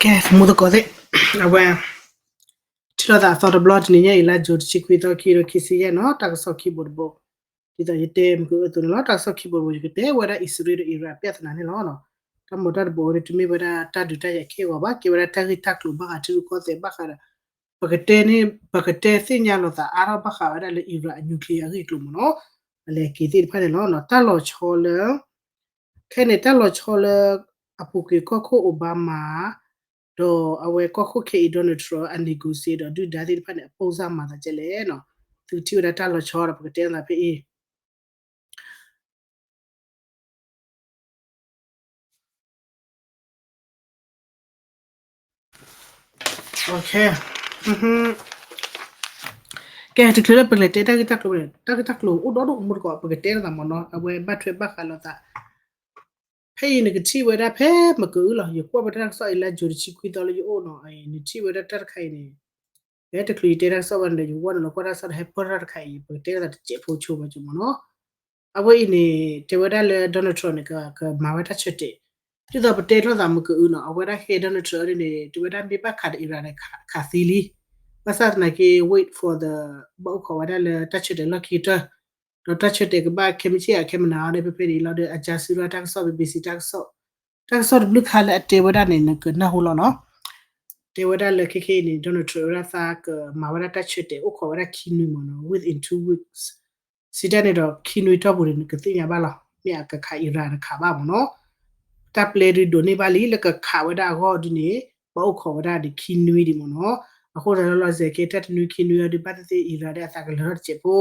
ကဲ သမူသကိးသ့ၣ်, အဝဲ ထံၣ်လိာ်သးအသီတဘျီ တနံၤညါအံၤ လါယူၤ တဆံခွံသီ ခံကထိခံဆံယဲၢ်နီၤ, တၢ်ကစီၣ်ခံဘိတဘိ, ဒ်သိးယတဲမုၢ်ကအိၣ်အသိးန့ၣ်လီၤ. တၢ်ကစီၣ်ခံဘိတဘိ ယကတဲဝဲဒၣ် အံၣ်စရ့လးဒီးအံရၣ် ပြဿနာန့ၣ်လီၤ. တၢ်မၤတၢ်တဘိန့ၣ် တမ့ၢ်ဝဲဒၣ်တၢ်ဒုးတၢ်ယၤခဲဂီၤဘၣ်, ကဲဝဲဒၣ်တၢ်ဂ့ၢ်တၢ်ကျိၤဘၣ်ဃးထံရူၢ်ကီၢ်သဲးဘၣ်ဃးဒီး ပကတဲန့ၣ် ပကတဲသ့ၣ်ညါလိာ်သးအါထီၣ်ဘၣ်ဃးဝဲဒၣ်လၢ အံရၣ်အ nuclear အဂ့ၢ်အကျိၤမ့ၢ်နီၤ, အလဲၤက့ၤသ့ၣ်တဖၣ်န့ၣ်လီၤ. တၢ်လီၤဆီလၢ ခဲအံၤန့ၣ် တၢ်လီၤဆီလၢ အပူၤကွံာ်ကီၢ်ခိၣ် Obama ဒီးအဝဲကီၢ်ခိၣ်ခဲအံၤ Donald Trump အ negotiate ဒီးဒုၣ်ဒါသ့ၣ်တဖၣ်န့ၣ် အပိၢ်စၢ်မၤသးဒ်လဲၣ်နီၤ, သုကထံၣ်ဝဲဒၣ်တၢ်လီၤဆီဒီး ပကတဲသးဖဲအံၤ ကဲ တချုးလၢပကလဲၤတဲတၢ်ဂ့ၢ်တၢ်ကျိၤန့ၣ် တၢ်ဂ့ၢ်တၢ်ကျိၤအိၣ်ဒီဒူၣ်မူတကိး ပကတဲလိာ်သးမ့ၢ်နီၤ, အဝဲဘၣ်ထွဲဘၣ်ဃးလိာ်သး ဖဲအံၤနကထံၣ်ဝဲဒၣ်ဖဲမကၢအုလီၤ, ယကွၢ်ဝဲဒၣ်တၢ်ကစီၣ်အံၤ လါယူၤ တဆံခွံသီလၢယအိၣ်နီၤ, နထံၣ်ဝဲဒၣ်တၢ်တခါအံၤန့ၣ်, ဖဲတချုးယတဲတၢ်ကစီၣ်ဘၣ်န့ၣ်ဒီး ယဝီနုာ်လီၤကွၢ်တၢ်ကစီၣ်ဒီး ဟဲပၢၢ်ထီၣ်တၢ်တခါအံၤ ပကတဲလိာ်သးတစဲးဖိဆိပှၤကမ့ၢ်နီၤ. အဝဲအံၤန့ၣ် တဲဝဲဒၣ်လၢ Donald Trump န့ၣ် ကမၤဝဲတၢ်ဆၢတဲာ်, ဒ်သိးပတဲလိာ်သးမကၢအုနီၤ, အဝဲဒၣ်ဟဲ Donald Trump န့ၣ် တဲဝဲဒၣ်မ့ၢ်ဘၣ်ခးဒီး အံရၣ်န့ၣ် ခးသံလံ, ဘၣ်ဆၣ်သနာ်က့ wait for the ဘၣ်အိၣ်ခိးဝဲဒၣ်လၢတၢ်ဆၢတဲာ်လီၢ်ခံကတၢၢ်, ဒီးတၢ်ဆၢတဲာ်ကဘၣ်ခဲမုၢ်ဆ့ၣ်အခဲမုၢ်နၤအီၤဒီး ဖဲဖဲန့ၣ်လီၤဒီး အကၠါစူရၣ်တၢ်ကစီၣ် ဘံဘံစံ တၢ်ကစီၣ်, တၢ်ကစီၣ်တဘျုးခါလၢအတဲဝဲဒၣ်န့ၣ် နကနၢ်ဟူလီၤနီၤ. တဲဝဲဒၣ်လၢခဲခဲအံၤန့ၣ် Donald Trump ဝဲဒၣ်သးကမၤဝဲဒၣ်တၢ်ဆၢတဲာ် အိၣ်ခိးဝဲဒၣ်ခံနွံမ့ၢ်နီၤ, within two weeks စံးတၢ်န့ၣ်ဒီး ခံနွံတီၢ်ပူၤန့ၣ် နကသ့ၣ်ညါဘၣ်လီၤ, မ့ၢ်အကခး အံရၣ်တခးဘၣ်မ့ၢ်နီၤ. တၢ်ပျဲဒုးဒိးန့ၢ်ဘၣ်လံ လၢကခးဝဲဒၣ်အဂီၢ်ဒ်န့ၣ် ဘၣ်အိၣ်ခိးဝဲဒၣ်ဒီးခံနွံဒံးမ့ၢ်နီၤ. အဃိသတးလီၤလီၤဆဲးကဲ တၢ်တနွံခံနွံအံၤဒီး ဘၣ်သ့ၣ်သ့ၣ် အံရၣ်ဒီးအသးကလၢၤထီၣ်တစဲးဖိ,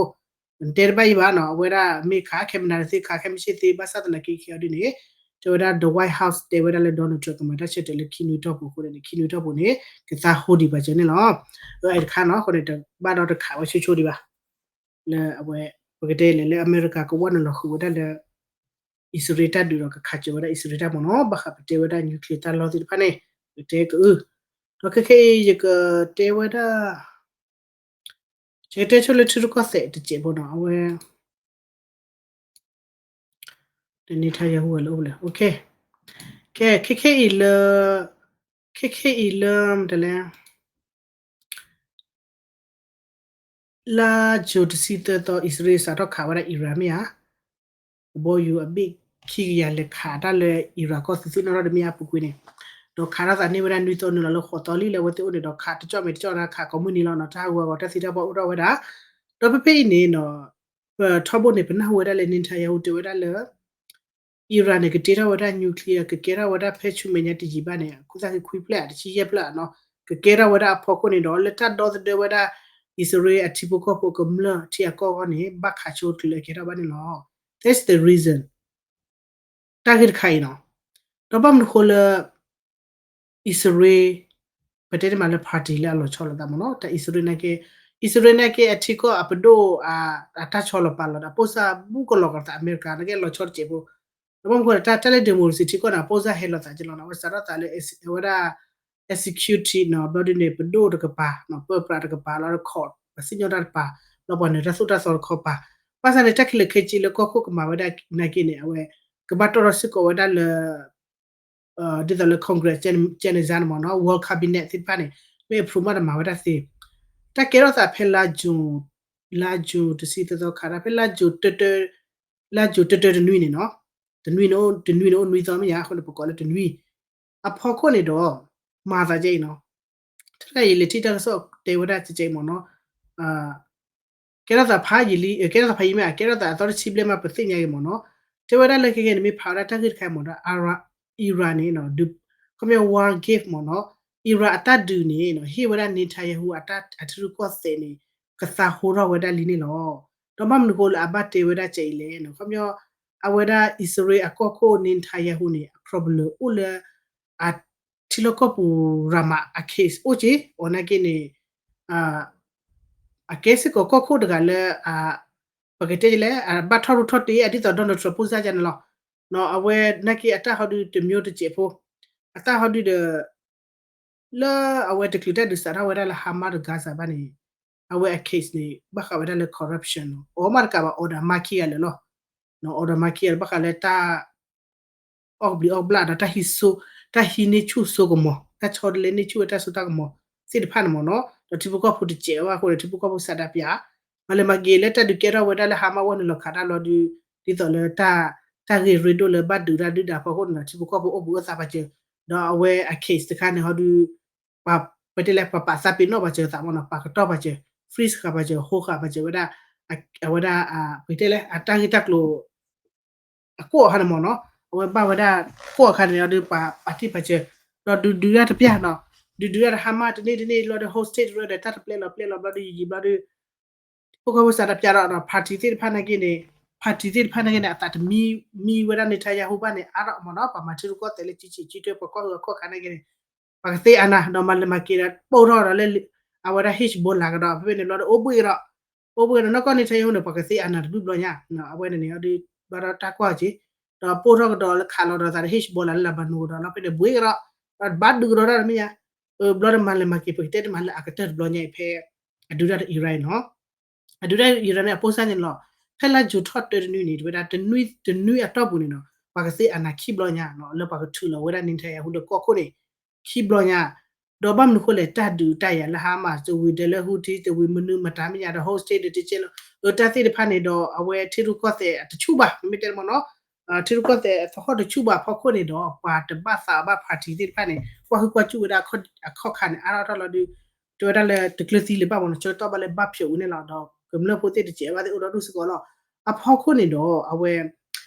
နတဲတဘၣ်အံၤဘၣ်နီၤ, အဝဲဒၣ်မ့ၢ်ခးခဲမုၢ်နၤတသ့ ခးခဲမုၢ်ဆ့ၣ်သ့ ဘၣ်ဆၣ်သနာ်က့ခဲအံၤဒ်န့ၣ်, တဲဝဲဒၣ် the White House တဲဝဲဒၣ်လၢ Donald Trump ကမၤတၢ်ဆၢတဲာ်လၢခံနွံတီၢ်ပူၤအဃိန့ၣ် ခံနွံတီၢ်ပူၤန့ၣ် ကသးဟိဒံးပှၤစၢၤန့ၣ်လီၤ. အတခါနီၤ အဃိန့ၣ် တဘၣ်ဒီးတခးဝဲဆိဆိဒံးဘၣ် လၢအဝဲ ပကတဲလဲၣ်လၢအမဲရကၤကဝီၤနုာ်လီၤဃုာ်ဝဲဒၣ်လၢ အံၣ်စရ့လးတၢ်ဒုးဒီးကခးစၢၤဝဲဒၣ်အံၣ်စရ့လးတၢ်မ့ၢ်နီၤ, ဘၣ်ဃးပတဲဝဲဒၣ် nuclear တၢ်လီၢ်သ့ၣ်တဖၣ်န့ၣ် ပတဲကအု, ဒီးခဲခဲအံၤ ယကတဲဝဲဒၣ် ယကတဲဆိလၢထံရူၢ်ကီၢ်သဲးတစဲးဖိနီၤ, အဝဲ တနံၤထါယဟူဝဲလၢအိၣ်လၢ ကဲ ခဲခဲအံၤလၢ ခဲခဲအံၤလၢ မတလဲ လါယူၤတဆံသၢသီ အံၣ်စရ့လးစးထီၣ်ခးဝဲဒၣ်အံရၣ်မ့ၢ်ဧါ, ကဘီယူၤအဘ့ၣ်ခံကယၤလဲၤခးတၢ်လၢအံရၣ်ကီၢ်သုးသ့ၣ်နီၣ်ထီၣ်တမ့ၢ်အပူၤကွံာ်န့ၣ်, ဒီးခးထီၣ်သးန့ၢ်ဝဲဒၣ်နွံသီနုာ်လီၤလၢဃိးသီလံလၢအဝဲသ့ၣ်အိၣ်န့ၣ်ဒီး ခးတကၠီၣ်မဲာ်တကၠီၣ်နၤ ခးကိးမုၢ်နံၤလီၤနီၤ, တၢ်ဟးဂူာ်ဟးဂီၤတၢ်သံတၢ်ပှၢ်အိၣ်ထီၣ်ဝဲဒၣ်, ဒီးဖဲဖဲအံၤန့ၣ်နီၤ ပထီဘိန့ၣ် ပနၢ်ဟူဝဲဒၣ်လၢ Netanyahu တဲဝဲဒၣ်လၢ အံရၣ်န့ၣ် ကတ့ထီၣ်ဝဲဒၣ် nuclear ကကဲထီၣ်ဝဲဒၣ်ဖဲဆူမဲာ်ညါတယံာ်ဘၣ်န့ၣ် အခိၣ်သၣ်ဃံခွံဖျၢၣ် တဆံယဲၢ်ဖျၢၣ်နီၤ, ကကဲထီၣ်ဝဲဒၣ်အဖီခိၣ်န့ၣ်ဒီး လၢတၢ်ဒီသဒၢဝဲဒၣ် အံၣ်စရ့လးအထံဖိကီၢ်ဖိကမျၢၢ်ထံအကီၢ်အဂီၢ်န့ၣ် ဘၣ်ခးဆိတချုးလၢအကဲထီၣ်ဘၣ်န့ၣ်လီၤ. That's the reason. တၢ်ဂ့ၢ်တခါအံၤနီၤ, ဒီးဘၣ်မနုၤဃိလၢ အံၣ်စရ့လး ပတဲတမံၤလၢ party လၢအလီၤဆီလိာ်သးမ့ၢ်နီၤ, တၢ်အံၣ်စရ့လးနာ်က့, အံၣ်စရ့လးနာ်က့ အထံကီၢ်အပဒိၣ် အတၢ်ဆီလီၤပာ်လီၤဒီး အပိၢ်စၢ်ဘူးကလီၤကလီၤသးအမဲရကၤ နာ်က့အလီၤဆီတစဲးဖိ, ဒီးဘၣ်မနုၤဃိဒီး တၢ်လၢ democracy ထံကီၢ်န့ၣ် အပိၢ်စၢ်ဟဲလီၤသးကလီၤနီၤ, အဝဲစးထီၣ်သးလၢ အဝဲဒၣ် executive နီၤ, ဘျီဒ်န့ၣ် ပဒိၣ်တကပၤနီၤ, ပၢပြးတကပၤလီၤ, ဒီး court ပှၤစံၣ်ညီၣ်တၢ်တပၤလီၤ, ပှၤနုာ်တၢ်သိၣ်တၢ်သီတခီပၤ, ဘၣ်ဆၣ်န့ၣ်တၢ်ခဲလၢာ်ခဲဆ့လၢကီၢ်ခိၣ်ကမၤဝဲဒၣ်နာ်က့န့ၣ် အဝဲ ကဘၣ်တီၣ်ထီၣ်စ့ၢ်ကီးဝဲဒၣ်လၢ ဒ်သိးလၢ Congress ကဲန့ၣ်စၢ်န့ၣ်မ့ၢ်နီၤ, World Cabinet သ့ၣ်တဖၣ်န့ၣ် မ့ၢ် approve မးတမၤဝဲဒၣ်သ့, တၢ်ကဲထီၣ်သးဖဲလါယူၤ, လါယူၤတဆံသၢသီခးတၢ် ဖဲလါယူၤ လါယူၤတၢတၢတနွံန့ၣ်နီၤ, တနွံန့ၣ် တနွံန့ၣ်အိၣ်နွံသီမ့ၢ်ဧါ, အဃိန့ၣ် ပကိးလၢတနွံ, အဖီခိၣ်န့ၣ်ဒီး မၤသးဒ်အံၤနီၤ, တခါယလဲၤထံၣ်တၢ်ကစီၣ်တဲဝဲဒၣ်ကဲကဲအံၤမ့ၢ်နီၤ, ကဲထီၣ်သးဖးယံာ်လံ, ကဲထီၣ်သးဖးယံာ်မ့ၢ်ဧါ, ကဲထီၣ်သးအသီတဆံဘျဲၣ်မး ပသ့ၣ်ညါက့ၤမ့ၢ်နီၤ, တဲဝဲဒၣ်လၢခဲကဲန့ၣ် မ့ၢ်ဖးဝဲဒၣ်တၢ်ဂ့ၢ်တခါအံၤမ့ၢ်ဒီး Iran န့ၣ် ခီပညီ war gift မ့ၢ်နီၤ, Iran အတၢ်ဒုးန့ၣ် ဟ့ၣ်ဝဲဒၣ် Netanyahu အတၢ်အထံရူၢ်ကီၢ်သဲးန့ၣ် ကသးဟိထီၣ်ဝဲဒၣ်လံန့ၣ်လီၤ. ဒီးဘၣ်မနုၤဃိလၢအဘၣ်တဲဝဲဒၣ်ကဲအံၤလဲၣ်, ခီပညီ အဝဲဒၣ်အံၣ်စရ့လးအကီၢ်ခိၣ် Netanyahu န့ၣ် အ problem အိၣ်လၢ အထံလီၢ်ကီၢ်ပူၤ Rama အ case အိၣ်က့ၤ အီၤနာ်က့န့ၣ် အကဲစ့ၢ်ကီးကီၢ်ခိၣ်တဂၤလၢ ပကတဲလဲၣ် အဘၣ်ထီၣ်ရူၢ်ထီၣ်တ့ၢ် အဒ်သိး Donald Trump ဖိစၢ်ယါန့ၣ်လီၤ. အဝဲနာ်က့အတၢ်ဟီဒုတမျိုးတစဲးဖိ, အတၢ်ဟီဒုဒီး လၢအဝဲတချုးတၢ်ဒုးစးထီၣ်ဝဲဒၣ်လၢ Hamas ဒီး Gaza ဘၣ်န့ၣ် အဝဲအ case န့ၣ် ဘၣ်ဃးဝဲဒၣ်လၢ corruption လီၤ. အီၤမးတကးဘၣ် order မၤခံဂၤလၢာ်လီၤ. order မၤခံဂၤလၢာ် ဘၣ်ဃးလၢတၢ် အီၣ်ဘျံးအီၣ်ဘျၣ်ဒီးတၢ်ဟံးစိ, တၢ်ဟံးန့ၢ်ဆူၣ်စိကမီၤ တၢ်ဆီတလဲန့ၢ်ဆူၣ်ဝဲတၢ်စိတၢ်ကမီၤသ့ၣ်တဖၣ်န့ၣ်မ့ၢ်နီၤ, ဒီးထံဖိကီၢ်ဖိတစဲးဘၣ်အဃိန့ၣ် ထံဖိကီၢ်ဖိစးဒးပၠး, မၤလဲၤမၤက့ၤလၢတၢ်ဒုးကဲထီၣ်ဝဲဒၣ်လၢ Hamas ဝဲန့ၣ်လီၤခးတၢ်ဘျီဒုး, ဒ်သိးလၢ တၢ်ဂ့ၢ်ရ့ဒိၣ်လၢဘၣ်ဒုးတၢ်ဒုၣ်ဒါအဖီခိၣ်န့ၣ်ဒီး ထံဖိကီၢ်ဖိအိၣ်ဘှံးအိၣ်သါပာ်စၢၤ, ဒီးအဝဲအ case တခါန့ၣ်ဟီဒုး ပတဲလဲၣ် ပပာ်သးပ့ၤနီၣ်ပာ်စၢၤသးမ့ၢ်နီၤ, ပာ်ကတီၢ်ပာ်စၢၤ freeze ဃာ်ပာ်စၢၤ hold ဃာ်ပာ်စၢၤဝဲဒၣ်, အဝဲဒၣ် ပတဲလဲၣ် အတၢ်ဂ့ၢ်တၢ်ကျိၤ အကိၣ်အခါန့ၣ်မ့ၢ်နီၤ, အဝဲဘၣ်ဝဲဒၣ်ကိၣ်အခါန့ၣ်ဒီး ပှၤပာ်တံၢ်ပာ်စၢၤ, ဒီးဒုးဒုးတၢ်တပျၢ်နီၤ, ဒုးဒုးတၢ်ဒီး Hamas တန့ၢ်တန့ၢ်ဘျီဒီး hostage တရၢဒီး တၢ်တပျဲလီၤပျဲလီၤဘျီဒီး ယံာ်ယံာ်ဘျီဒီး ဖိကီၢ်ဖိစးတပျၢ်ဒီး party သ့ၣ်တဖၣ်နာ်က့န့ၣ်, party သ့ၣ်တဖၣ်နာ်က့န့ၣ် အသးတမံမံဝဲဒၣ် Netanyahu ဘၣ်န့ၣ် အါထီၣ်မ့ၢ်နီၤ, ပှၤမၤထံရူၢ်ကီၢ်သဲးလၢ ကံကံကံတၢ ပှၤကီၢ်အၢအကီၢ်ခါနာ်က့န့ၣ် ပှၤကသ့အနၤ ဒီးမၤလဲၤမၤက့ၤဒီး ပိၢ်ထီၣ်ဒီးလၢ အဝဲဒၣ် Hezbollah ကဒီး ဖဲဖဲန့ၣ်ဘျီဒီး အိၣ်ဘှံးကဒီး, အိၣ်ဘှံးကဒီး နီၢ်ကီၢ် Netanyahu န့ၣ် ပှၤကသ့အနၤတဘျုးဘျီညါ, အဝဲန့ၣ်န့ၣ် အဒုးဘၣ်ဒီးတၢ်ကွၢ်က့ၤ, ဒီးပိၢ်ထီၣ်ကဒီးလၢခးလီၤဒီးသးဒီး Hezbollah လၢ Lebanon ကဒီး လီၤဖဲန့ၣ် ဘှံးကဒီး, ဒီးဘၣ်ဒုးကဒီးတၢ်တမ့ၢ်ညါ, ဘျီဒီးမၤလဲၤမၤက့ၤ ပကတဲတမၤလၢအကတၢၢ်တဘျီညါအံၤ ဖဲအဒုးတၢ်ဒီး Iran နီၤ အဒုးတၢ် Iran န့ၣ် အပိၢ်စၢ်န့ၣ်လီၤ, ဖဲလါယူၤထီၣ်တၢတနွံန့ၣ် တဝဲဒၣ် တနွံအတီၢ်ပူၤန့ၣ်နီၤ ပှၤကသ့အနၤခံဘျီညါနီၤ လၢပှၤကထုးလီၤဝဲဒၣ် Netanyahu လၢကီၢ်ခိၣ်န့ၣ် ခံဘျီညါ, ဒီးဘၣ်မနုၤဃိလဲၣ် တၢ်ဒုးတၢ်ယၤလၢ Hamas တဝံၤဒီးလၢ Houthi တဝံၤမနုၤမတၤမ့ၢ်ညါဒီး hostage ဒီးတကဲလီၤ အတၢ်သ့ၣ်တဖၣ်န့ၣ်ဒီး အဝဲထံရူၢ်ကီၢ်သဲးအတဆူၣ်ဘၣ် မ့မ့ၢ်တဲမ့ၢ်နီၤ ထံရူၢ်ကီၢ်သဲးသဟီၣ်တဆူၣ်ဘၣ်အဖီခိၣ်န့ၣ်ဒီး ပှၤတဘၣ်သးဘၣ် party သ့ၣ်တဖၣ်န့ၣ် ကွၢ်ဟုၣ်ကွၢ်စူၣ်ဝဲဒၣ်အခီၣ်ခါန့ၣ် အါထီၣ်ထီၣ်လီၤဒုး တဲဝဲဒၣ်လၢတကျၢၤသံလၢၤဘၣ်မ့ၢ်နီၤ ဆၢကတီၢ်ဘၣ်လၢဘၣ်ဖျိးဝံၤန့ၣ်လီၤ ဒီးကမျၢၢ်ဖိသ့ၣ်တစဲးဘၣ်သ့ၣ်အိၣ်ဒီဒူၣ်စ့ၢ်ကီးလီၤ. အဖီခိၣ်န့ၣ်ဒီး အဝဲ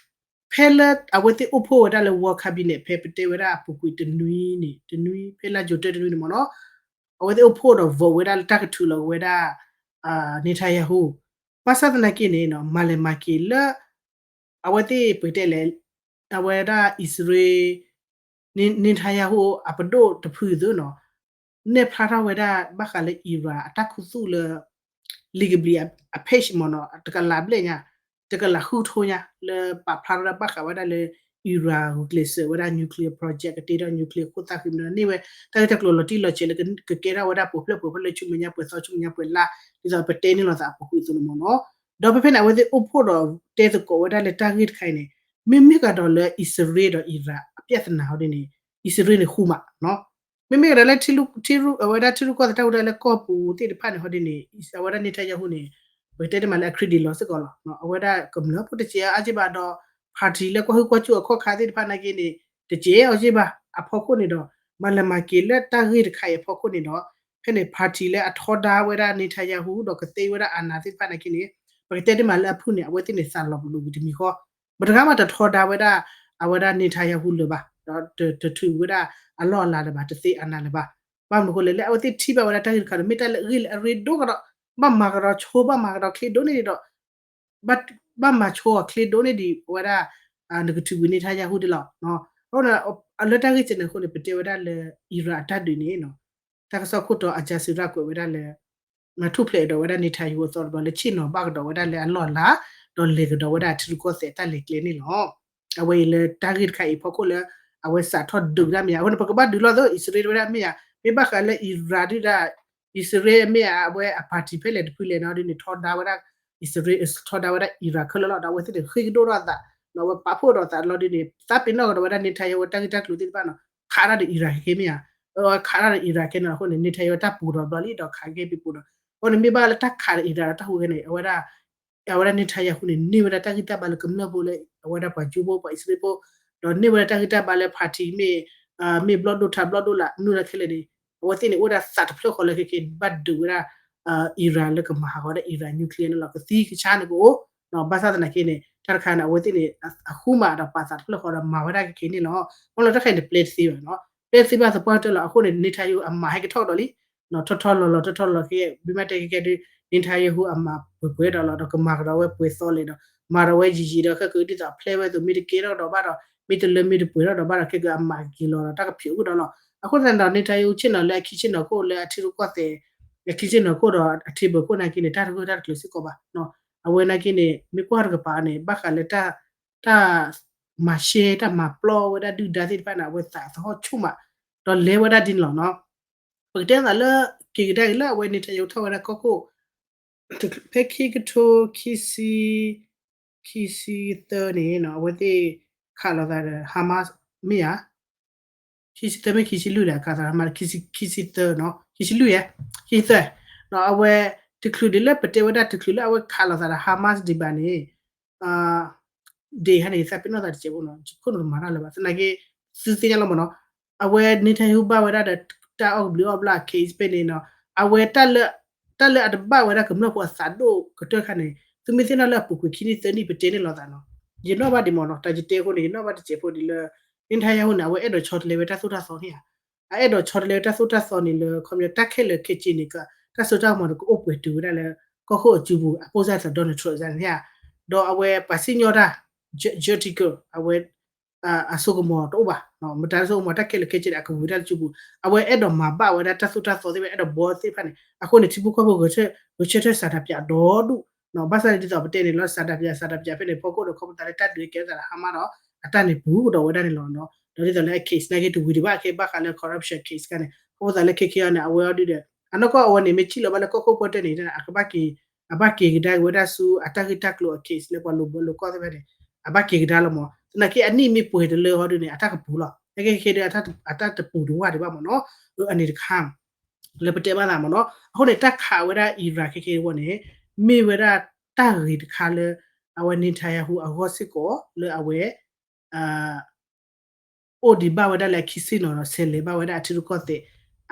ဖဲလၢအဝဲသ့ၣ်အိၣ်ဖှိၣ်ဝဲဒၣ်လၢ War Cabinet ဖဲပတဲဝဲဒၣ်အပူၤကွံာ်တနွံန့ၣ် တနွံ ဖဲလါယူၤတၢတနွံန့ၣ်မ့ၢ်နီၤ အဝဲသ့ၣ်အိၣ်ဖှိၣ်ဒီး vote ဝဲဒၣ်လၢတၢ်ကထုးလီၤက့ၤဝဲဒၣ် Netanyahu ဘၣ်ဆၣ်သနာ်က့န့ၣ် မၤလဲၤမၤက့ၤလၢ အဝဲသ့ၣ်ပတဲလဲၣ် အဝဲဒၣ်အံၣ်စရ့လး Netanyahu အပဒိၣ်တဖုသုနီၤ နဲၣ်ဖျါထီၣ်ဝဲဒၣ်ဘၣ်ဃးလၢ Iran အတၢ်ခူသူၣ်လၢ လံာ်ကဘျံးအ page မ့ၢ်နီၤ တကလးဘျဲၣ်ညါ တကလးဃုထိညါ လၢပာ်ဖျါထီၣ်ဒၣ်ဘၣ်ဃးဝဲဒၣ်လၢ Iran ဂုာ်ကျဲးစၢးဝဲဒၣ် nuclear project ကတ့ထီၣ် nuclear ခိၣ်သၣ်ဃံမ့ၢ်န့ၢ်ဝဲ တၢ်ဂ့ၢ်တၢ်ကျိၤလီၤတံၢ်လီၤဆဲးလၢကကဲထီၣ်ဝဲဒၣ်ပှဲၤဖျၢၣ်ပှဲၤဖျၢၣ်လၢဆူမဲာ်ညါပှဲၤသီဆူမဲာ်ညါပှဲၤလါ ဒ်သိးပတဲန့ၢ်လိာ်သးအပူၤကွံာ်အသိးန့ၣ်မ့ၢ်နီၤ ဒီးဖဲဖဲန့ၣ် အဝဲသ့ၣ်အိၣ်ဖှိၣ်ဒီးတဲသကိးဝဲဒၣ်လၢတၢ်ဂ့ၢ်တခါအံၤန့ၣ် မ့မ့ၢ်ကဒီးလၢအံၣ်စရ့လးဒီး Iran အပြဿနာဟီဒ်န့ၣ် အံၣ်စရ့လးန့ၣ်ဃူမး မ့မ့ၢ်ကဒီးလၢ အဝဲဒၣ်ထံရူၢ်ကီၢ်သဲးတၢ်ဟူးတၢ်ဂဲၤလၢကီၢ်ပူၤသ့ၣ်တဖၣ်န့ၣ်ဟီဒ်န့ၣ် အဝဲဒၣ် Netanyahu န့ၣ် ပကတဲတမးလၢအ credit လီၤစ့ၢ်ကီးလီၤ. အဝဲဒၣ်ကမျၢၢ်ဖိတစဲးအါက့ဘၣ်ဒီး party လၢကွၢ်ဟုၣ်ကွၢ်စူၣ်အခီၣ်ခါသ့ၣ်တဖၣ်နာ်က့န့ၣ် တစဲးအါက့ဘၣ်အဖီခိၣ်န့ၣ်ဒီး မၤလဲၤမၤက့ၤလၢတၢ်ဂ့ၢ်တခါအံၤအဖီခိၣ်န့ၣ်ဒီး ဖဲန့ၣ် party လၢအထီဒါဝဲဒၣ် Netanyahu ဒီးကသ့ဝဲဒၣ်အနးသ့ၣ်တဖၣ်နာ်က့န့ၣ် ပကတဲတမးလၢအဖုၣ်န့ၣ် အဝဲသ့ၣ်န့ၣ်သးလီၤပလိာ်ဝံၤတမံၤဃီ ပတဂၤမးတထီဒါဝဲဒၣ် အဝဲဒၣ် Netanyahu လၢၤဘၣ် ဒီးတထုးဝဲဒၣ်အလီၢ်အလၤလၢၤဘၣ်. ဘၣ်မနုၤဃိလဲၣ် လၢအဝဲသ့ၣ်ထံၣ်ဘၣ်ဝဲဒၣ်တၢ်ဂ့ၢ်တခါဒီး မ့ၢ်တၢ်လၢအဂ့ၢ်လၢအရ့ဒိၣ်ကဒီး ဘၣ်မၤကဒီးဆိ ဘၣ်မၤကဒီးချ့ဒိၣ်န့ၢ်ဒံးဒီး ဘၣ်မၤဆိအီၤချ့ဒိၣ်န့ၢ်ဒံး အဝဲဒၣ် နကထုးဝံၤ Netanyahu ဒ်လီၤ. အဃိန့ၣ် လၢတၢ်ဂ့ၢ်စဲးန့ၣ်အဃိန့ၣ် ပတဲဝဲဒၣ်လၢ Iran အတၢ်ဒုးန့ၣ် တၢ်ကစီၣ်ခိၣ်တီ Al Jazeera ကွဲးဝဲဒၣ်လၢ ထူၣ်ဖျဲးဒီးဝဲဒၣ် Netanyahu အသီတဘျီလၢဆ့ၣ်နီၤဘၣ်ကဒီးဝဲဒၣ်လၢအလီၢ်အလၤ ဒီးလဲၤကဒီးဝဲဒၣ်ထံရူၢ်ကီၢ်သဲးတၢ်လဲၤကျဲန့ၣ်လီၤ. အဝဲအံၤလၢတၢ်ဂ့ၢ်တခါအံၤဖီခိၣ်လၢ အဝဲစးထီၣ်ဒုးတၢ်မ့ၢ်ဧါ အဃိန့ၣ် ပကဘၣ်ဒုးလိာ်သး အံၣ်စရ့လးဝဲဒၣ်မ့ၢ်ဧါ မ့ၢ်ဘၣ်ဃးလၢ Iran ဒုၣ်ဒါ အံၣ်စရ့လးမ့ၢ်ဧါ အဝဲအ party ဖဲလဲၣ်တဖုလဲၣ်နီၤဒ်န့ၣ် ထီဒါဝဲဒၣ် အံၣ်စရ့လး ထီဒါဝဲဒၣ် Iran ခဲလၢာ်လီၤ ဒီးအဝဲသ့ၣ်န့ၣ် ဃ့ကဒိၣ်ထီၣ်အသး ဒီးအဝဲပာ်ဖှိၣ်ဒီးသးလီၤဒ်န့ၣ် သးပ့ၤနီၣ်ကဒီးဝဲဒၣ် Netanyahu တၢ်ဂ့ၢ်တၢ်ကျိၤသ့ၣ်တဖၣ်နီၤ ခးတၢ်ဒီး Iran ခဲခဲမ့ၢ်ဧါ ခးတၢ်ဒီး Iran ခဲနီၤ အဃိန့ၣ် Netanyahu တၢ်ပူၤဒီးဘျီလံ ဒီးခးက့ၤပံၤပူၤဒီး အဃိန့ၣ် မ့ၢ်ဘၣ်လၢတၢ်ခးဒီး Iran ဒီးတၢ်ဟူးဂဲၤန့ၣ် အဝဲဒၣ် အဝဲဒၣ် Netanyahu န့ၣ် န့ၢ်ဝဲဒၣ်တၢ်ဂံၢ်တၢ်ဘါလၢကမျၢၢ်ဖိလၢ အဝဲဒၣ်ပှၤကၠိဖိ ပှၤအံၣ်စရ့လးဖိ ဒီးန့ၢ်ဝဲဒၣ်တၢ်ဂံၢ်တၢ်ဘါလၢ party မ့ၢ် မ့ၢ်ဘျီၣ်ဒိၣ်ထးဘျီၣ်ဒိၣ်လၢနုာ်လီၤခဲလၢာ်န့ၣ် အဝဲသ့ၣ်န့ၣ် အိၣ်ဝဲဒၣ်သးတဖျၢၣ်ဃီလၢခဲခဲ ဘၣ်ဒုးဝဲဒၣ် Iran လၢကမၤဟးဂီၤဝဲဒၣ် Iran nuclear န့ၣ်လီၤ ကသံကဆါန့ၣ်ကအိၣ် ဘၣ်ဆၣ်သနာ်က့န့ၣ် တၢ်တခါန့ၣ် အဝဲသ့ၣ်န့ၣ် အဃူမးဒီးပာ်သးတဖျၢၣ်ဃီဒီးမၤဝဲဒၣ်ခဲခဲန့ၣ်လီၤ. အလီၢ်တၢ်ခါအံၤန့ၣ် ပျဲတသ့ဘၣ်နီၤ ပျဲတသ့ဘၣ်သပှၢ်ကတၢၢ်လီၤ. အဃိန့ၣ် Netanyahu အမၤဟဲကထီၣ်ကဒီးလံ ထီၣ်ထီၣ်လီၤလီၤ ထီၣ်ထီၣ်လီၤခဲ မ့ၢ်ဘၣ်တဲခဲကဲဒုး Netanyahu အမၤပှဲၤပှဲၤဒီးလီၤ ဒီးကမၤကဒီးဝဲပှဲၤသီလဲၣ်ဒီး မၤဒီးဝဲယံာ်ယံာ်ဒီး ခဲကဒ်သိးအ plan ဝဲအသိး မ့ၢ်တကဲထီၣ်ကဒီးဘၣ်ဒီး မ့ၢ်တလၢမ့ၢ်တပှဲၤထီၣ်ဒီးဘၣ်ဒီး ခဲကအမၤက့ၤလီၤဒီး တၢ်ကဖျိးကဒီးလီၤ. အဃိသတးဒီး Netanyahu ဆ့ၣ်နီၤလၢအခံဆ့ၣ်နီၤခိၣ်လၢအထံရူၢ်ကီၢ်သဲး အခံဆ့ၣ်နီၤခိၣ်ဒီးအ table ခိၣ်နာ်က့န့ၣ် တၢ်တဂၢၢ်တၢ်တကျၢၤစ့ၢ်ကီးဘၣ် အဝဲနာ်က့န့ၣ် မ့ၢ်ကွၢ်တကပၤန့ၣ် ဘၣ်ဃးလၢ တၢ် မၤရှဲ တၢ်မၤပျီဝဲဒၣ်ဒုၣ်ဒါသ့ၣ်တဖၣ်န့ၣ် အဝဲသးသဟီၣ်ဆူၣ်မး ဒီးလဲၤဝဲဒၣ်ဒ်န့ၣ်လီၤနီၤ. ပကတဲသးလၢ က့ၤကဒါက့ၤလၢအဝဲ Netanyahu ထီၣ်ဝဲဒၣ်ကီၢ်ခိၣ် ဖဲခံကထိခံဆံ ခံဆံသၢန့ၣ် အဝဲသ့ၣ်ခးလိာ်သးဒီး Hamas မ့ၢ်ဧါ ခံဆံသၢမ့ၢ်ခံဆံလွံၢ်လဲၣ် အခးသး Hamas ခံဆံသၢနီၤ ခံဆံလွံၢ်ဧါ ခံဆံသၢ အဝဲ တချုးဒံးလၢပတဲဝဲဒၣ်တချုးလၢအဝဲခးလိာ်သးဒီး Hamas ဒံးဘၣ်န့ၣ် ဒ်ဟဲန့ၣ် ယသးပ့ၤနီၣ်သးတစဲးဖိနီၤ ယခိၣ်နူာ်တမၤတၢ်လၢၤဘၣ် သနာ်က့ သုသ့ၣ်ညါလီၤမ့ၢ်နီၤ အဝဲ Netanyahu ဘၣ်ဝဲဒၣ်ဒီးတၢ်အီၣ်ကဘျံးအီၣ်ဘျၣ် case ဖဲန့ၣ်နီၤ အဝဲ တၢ်လၢအတဘၣ်ဝဲဒၣ်ကမျၢၢ်ဖိအသးဒိၣ်ကတၢၢ်ခါန့ၣ် သုမ့ၢ်သ့ၣ်နီၣ်လၢအပူၤကွံာ်ခံနံၣ်သၢနံၣ်ပတဲန့ၣ်လိာ်သးနီၤ ယနီၣ်ဘၣ်ဒံးမ့ၢ်နီၤ တၢ်ယတဲအဃိန့ၣ် ယနီၣ်ဘၣ်တစဲးဖိဒံးလၢ Netanyahu န့ၣ် အဝဲအဲၣ်ဒိးဆီတလဲဝဲတၢ်သိၣ်တၢ်သီန့ၣ်ဧါ အအဲၣ်ဒိးဆီတလဲဝဲတၢ်သိၣ်တၢ်သီန့ၣ်လၢ ခီပညီတၢ်ခဲလၢာ်ခဲဆ့န့ၣ် တၢ်စိတၢ်ကမီၤန့ၣ် ကအိၣ်ပှဲၤတုၤဝဲဒၣ်လၢ ကီၢ်ခိၣ်အစုပူၤ အပိၢ်စၢ်သး Donald Trump န့ၣ်ဧါ ဒီးအဝဲပှၤစံၣ်ညီၣ်တၢ် Jessica အဝဲ အစိကမီၤတအိၣ်ဘၣ် မတၤစိကမီၤတၢ်ခဲလၢာ်ခဲဆ့န့ၣ် အကဝံၤတၢ်လၢစုပူၤ အဝဲအဲၣ်ဒိးမၤဘၣ်ဝဲဒၣ်တၢ်သိၣ်တၢ်သီသ့ၣ်တဖၣ် အဲၣ်ဒိးဘှီသ့ၣ်တဖၣ်န့ၣ် အဃိန့ၣ် ထံဖိကီၢ်ဖိ ဂဲၤဆၢထၢၣ် ဆန္ဒပြ ဒီဒူၣ် ဘၣ်ဆၣ်န့ၣ်ဒ်သိးပတဲန့ၣ်လီၤ ဆန္ဒပြ ဆန္ဒပြ ဖဲန့ၣ် ဖီခိၣ်ဒီးခီပတာ်လၢတၢ်ဒုးကဲထီၣ်သးဒီး Hamas ဒီး အတၢ်န့ၣ်ပူၤကဒီးဝဲဒၣ်န့ၣ်လီၤနီၤ ဒီးဒ်သိးလၢအ case နာ်က့တဝံၤဒံးဘၣ်ခဲ ဘၣ်ဃးလၢ corruption case ခါန့ၣ် ခီဖျိသးလၢခဲခဲအံၤန့ၣ် အဝဲအီၤဒုးဒီး အနီၢ်ကီၢ်အဝဲန့ၣ် မ့ၢ်စံၣ်လီၤဘၣ်လၢကီၢ်ခိၣ်ပီၣ်တဲၣ်န့ၣ် အကဘၣ်က့ၤ အဘၣ်က့ၤကဒါက့ၤဝဲဒၣ်ဆူအတၢ်ဂ့ၢ်တၢ်ကျိၤအ case လၢပှၤလိၤဘၢလိၤကီၢ်သ့ၣ်တဖၣ်န့ၣ် အဘၣ်က့ၤကဒါလီၤမး သနာ်က့အနံၣ်မ့ၢ်ပှဲၤတလၢဟီဒုးန့ၣ် အတၢ်ကပူၤလီၤ ခဲခဲအံၤဒုး အတၢ်တပူၤတဝၢ်ဒံးဘၣ်မးနီၤ အန့ၣ်တခါ လၢပတဲဘၣ်သးမးနီၤ အဃိန့ၣ် တၢ်ခးဝဲဒၣ် Iran ခဲခဲအံၤဝဲန့ၣ် မ့ၢ်ဝဲဒၣ်တၢ်ဂ့ၤတခါလၢ အဝဲ Netanyahu အဂီၢ်စ့ၢ်ကီး လၢအဝဲ အိၣ်ဒံးဘၣ်ဝဲဒၣ်လၢအခံဆ့ၣ်နီၤဒီး ဆဲးလဲၤဘၣ်ဝဲဒၣ်အထံရူၢ်ကီၢ်သဲး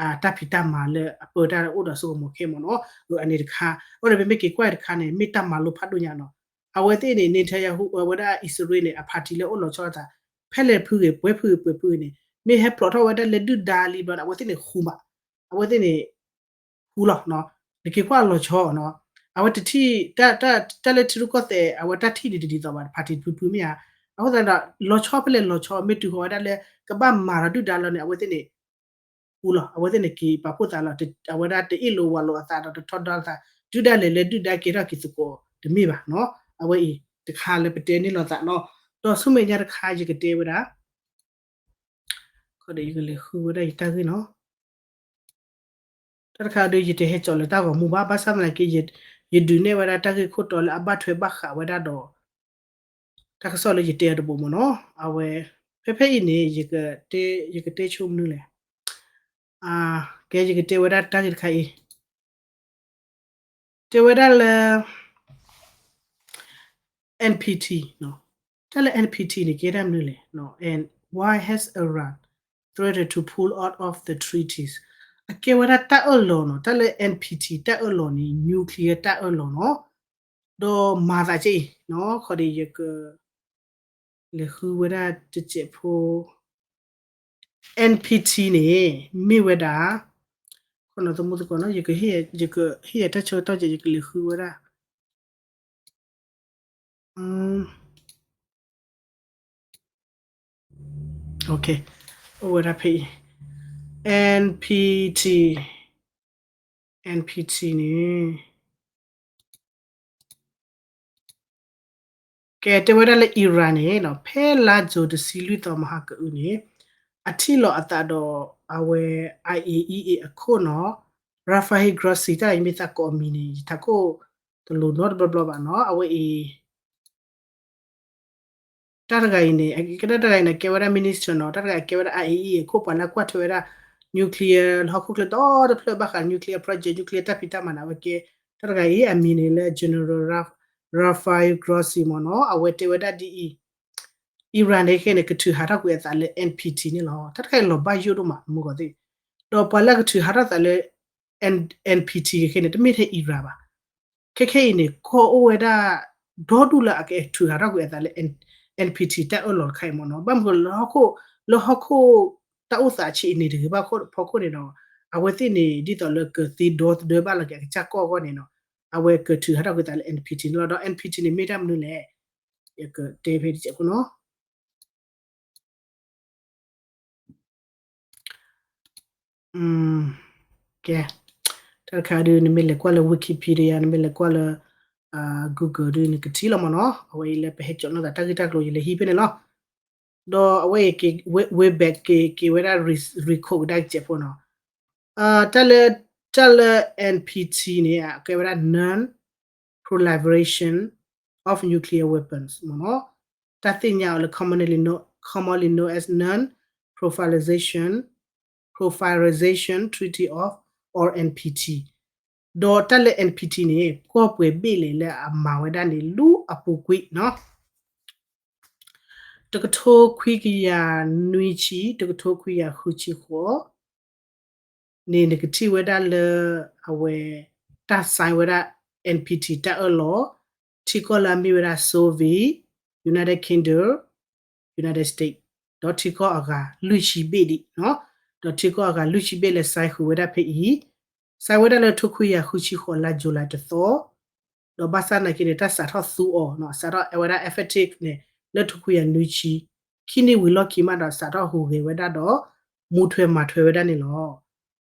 အတၢ်ဖံးတၢ်မၤလၢအပၢတၢ်အိၣ်ဒီးစိကမီၤခဲမးနီၤ အန့ၣ်တခါ အဃိန့ၣ် ပမ့ၢ်က့ၤကွၢ်တခါန့ၣ် မ့ၢ်တၢ်မၤလိဖးဒိၣ်ညါနီၤ အဝဲသ့ၣ်န့ၣ် Netanyahu အဝဲဒၣ်အံၣ်စရ့လးန့ၣ် အ party လၢအိၣ်လီၤဆီလိာ်သး ဖဲလဲၣ်ဖုဂ့ၤ ပှဲၤဖုဂ့ၤ ပှဲၤဖုဂ့ၤန့ၣ် မ့ၢ်ဟဲဖျိးထီၣ်ဝဲဒၣ်လၢဒုၣ်ဒါလံဘျီန့ၣ် အဝဲသ့ၣ်န့ၣ်ဃူမး အဝဲသ့ၣ်န့ၣ် ဃူလီၤ နက့ၤကွၢ်လီၤဆီနီၤ အဝဲတထံၣ် တၢ်လၢထံရူၢ်ကီၢ်သဲး အဝဲတၢ်ထံၣ်ဒံးတဒ်သိးဘၣ် party တဖုဖုမ့ၢ်ဧါ အဃိသတးဒီး လီၤဆီဖဲလဲၣ်လီၤဆီ မ့ၢ်တုၤဃီၤဝဲဒၣ်လၢ ကဘၣ်မၤဒီးဒုၣ်ဒါလီၤန့ၣ် အဝဲသ့ၣ်န့ၣ် ဃူလီၤ အဝဲသ့ၣ်န့ၣ်က့ၤပာ်ဖှိၣ်သးလီၤ အဝဲဒၣ်တအ့ၣ်လိာ်ဝးလိာ်အသးဒီးတထီဒါလိာ်သး ဒုၣ်ဒါလဲၤလၢဒုၣ်ဒါကဲထီၣ်က့ၤသကိးတမ့ၢ်ဘၣ်နီၤ အဝဲအံၤတခါလၢပတဲန့ၢ်လိာ်သးနီၤ ဒီးဆူမဲာ်ညါတခါယကတဲဝဲဒၣ် ခီဒီးယကလဲၤဃုဝဲဒၣ်ယတၢ်ဂ့ၢ်နီၤ တၢ်တခါဒီး ယတဟဲစိာ်လၢတၢ်ဂီၤမူဘၣ် ဘၣ်ဆၣ်သနာ်က့ ယဒုးနဲၣ်ဝဲဒၣ်တၢ်ဂ့ၢ်ခိၣ်တီလၢအဘၣ်ထွဲဘၣ်ဃးဝဲဒၣ်ဒီး တၢ်ကစီၣ်လၢယတဲအီၤတဘိးမးနီၤ အဝဲ ဖဲဖဲအံၤန့ၣ် ယကတဲဆိမနုၤလဲၣ် ကဲ ယကတဲဝဲဒၣ်တၢ်ဂ့ၢ်တခါအံၤ တဲဝဲဒၣ်လၢ NPT တၢ်လၢ NPT န့ၣ် ကဲဒၣ်မနုၤလဲၣ် and why has Iran threatened to pull out of the treaties အကဲဝဲဒၣ်တၢ်အၢၣ်လီၤနီၤ တၢ်လၢ NPT တၢ်အၢၣ်လီၤန့ၣ် nuclear တၢ်အၢၣ်လီၤနီၤ ဒီးမၤသးကဲအံၤ ခီဒီးယက လဲၤဃုဝဲဒၣ်တစဲးဖိ NPT န့ၣ် မ့ၢ်ဝဲဒၣ် ခီနီၤသမူသကိးနီၤ ယကဟ့ၣ်ယတၢ်ဆၢကတီၢ်ကဲ ယကလဲၤဃုဝဲဒၣ် အိၣ်ဝဲဒၣ်ဖဲအံၤ NPT NPT န့ၣ် ကဲ တဲဝဲဒၣ်လၢ Iran န့ၣ် ဖဲလါ June တဆံလွံၢ်သီ မဟါကအုန့ၣ် အထံၣ်လိာ်အသးဒီး အဝဲ IAEA အခိၣ်နီၤ Rafael Grossi တၢ်ယမ့ၢ်သးကိးအမံၤန့ၣ် ယထးခိၣ်တလိၤနီတဘျီဘျီဘၣ်နီၤ အဝဲအံၤ တၢ်တဂၤအံၤန့ၣ် ကဲတၢ်တဂၤအံၤန့ၣ် ကဲဝဲဒၣ် minister နီၤ တၢ်တဂၤအံၤကဲဝဲဒၣ် IAEA အခိၣ်ပှၤလၢကွၢ်ထွဲဝဲဒၣ် nuclear လၢဟီၣ်ခိၣ်ချၢဒီတဖျၢၣ်ဘၣ်ဃး nuclear project nuclear တၢ်ဖံးတၢ်မၤန့ၣ် အဝဲကဲ တၢ်တဂၤအံၤ အမံၤန့ၣ်လၢ General Rafael Grossi မ့ၢ်နီၤ အဝဲတဲဝဲဒၣ်ဒ်အံၤ Iran န့ၣ်ခဲန့ၣ် ကထုးဟးထီၣ်ကွံာ်အသးလၢ NPT န့ၣ်လီၤ တၢ်တခါအံၤလီၤဘၣ်ယိၣ်ဒိၣ်မး မုၢ်ဂီၤသ့ၣ် ဒီးပှၤလၢအကထုးဟးထီၣ်သးလၢ NPT ခဲခဲန့ၣ် တမ့ၢ်ထဲ Iran ဘၣ် ခဲခဲအံၤန့ၣ် ကီၢ်အိၣ်ဝဲဒၣ် ဒီဒူၣ်လၢအကထုးဟးထီၣ်ကွံာ်အသးလၢ NPT တၢ်အၢၣ်လီၤတခါအံၤမ့ၢ်နီၤ ဘၣ်မနုၤလၢ လၢဟီၣ်ခိၣ် တၢ်အိၣ်သးဆံးအန့ၣ်တဂ့ၤဘၣ်ဖီခိၣ်န့ၣ်ဒီး အဝဲသ့ၣ်န့ၣ် ဒ်သိးလၢကသ့ဒီသဒၢဘၣ်လီၤက့ၤအကစၢ်ကီၢ်အဂီၢ်န့ၣ်ဒီး အဝဲကထုးဟးထီၣ်ကွံာ်သးလၢ NPT န့ၣ်လီၤ ဒီး NPT န့ၣ်မ့ၢ်တၢ်မနုၤလဲၣ် ယကတဲဖဲတစဲးဖိနီၤ ကဲ တၢ်တခါဒုး နမ့ၢ်လဲၤကွၢ်လၢ Wikipedia နမ့ၢ်လဲၤကွၢ်လၢ Google ဒုး နကထံၣ်လီၤမ့ၢ်နီၤ အဝဲအံၤလၢပဟဲကၠီးနီၣ်သးတၢ်ဂ့ၢ်တၢ်ကျိၤ ယလဲၤဟံးဖဲန့ၣ်လီၤ ဒီးအဝဲအံၤ Webek က့ၤဝဲဒၣ် recode ကဒါက့ၤစဲးဖိနီၤ တၢ်လၢ တၢ်လၢ NPT န့ၣ် အကဲဝဲဒၣ် non proliferation of nuclear weapons မ့ၢ်နီၤ တၢ်သ့ၣ်ညါအီၤလၢ commonly known as non proliferation Proliferation Treaty of, or NPT, ဒီးတၢ်လၢ NPT န့ၣ် ကီၢ်ပှဲၤဘ့ၣ်လဲၣ်လၢအမၤဝဲဒၣ်န့ၣ် လူၤအပူၤကွံာ်နီၤ တကထိခွံကယၤနွံဆံ တကထိခွံကယၤဃုဆံဃိး န့ၣ် နကထံၣ်ဝဲဒၣ်လၢ အဝဲ တၢ် sign ဝဲဒၣ် NPT တၢ်အၢၣ်လီၤ ထံကီၢ်လၢအမ့ၢ်ဝဲဒၣ် Soviet, United Kingdom, United States ဒီးထံကီၢ်အဂၤလွံၢ်ဆံဘ့ၣ်ဒံးနီၤ ဒီးထံကီၢ်အဂၤလွံၢ်ဆံဘ့ၣ်လၢ sign ဃုာ်ဝဲဒၣ်ဖဲအံၤ sign ဝဲဒၣ်လၢထိခွံကယၤဃုဆံဃိးလါ July တသီ ဒီးဘၣ်ဆၣ်သနာ်က့န့ၣ် တၢ်စးထီၣ်သူအီၤနီၤ စးထီၣ်အဝဲဒၣ် effective န့ၣ် လၢထိခွံကယၤနွံဆံ ခံနံၣ်ဝံၤလီၢ်ခံမးဒီး စးထီၣ်ဟူးဂဲၤဝဲဒၣ်ဒီး မူထွဲမၤထွဲဝဲဒၣ်န့ၣ်လီၤ.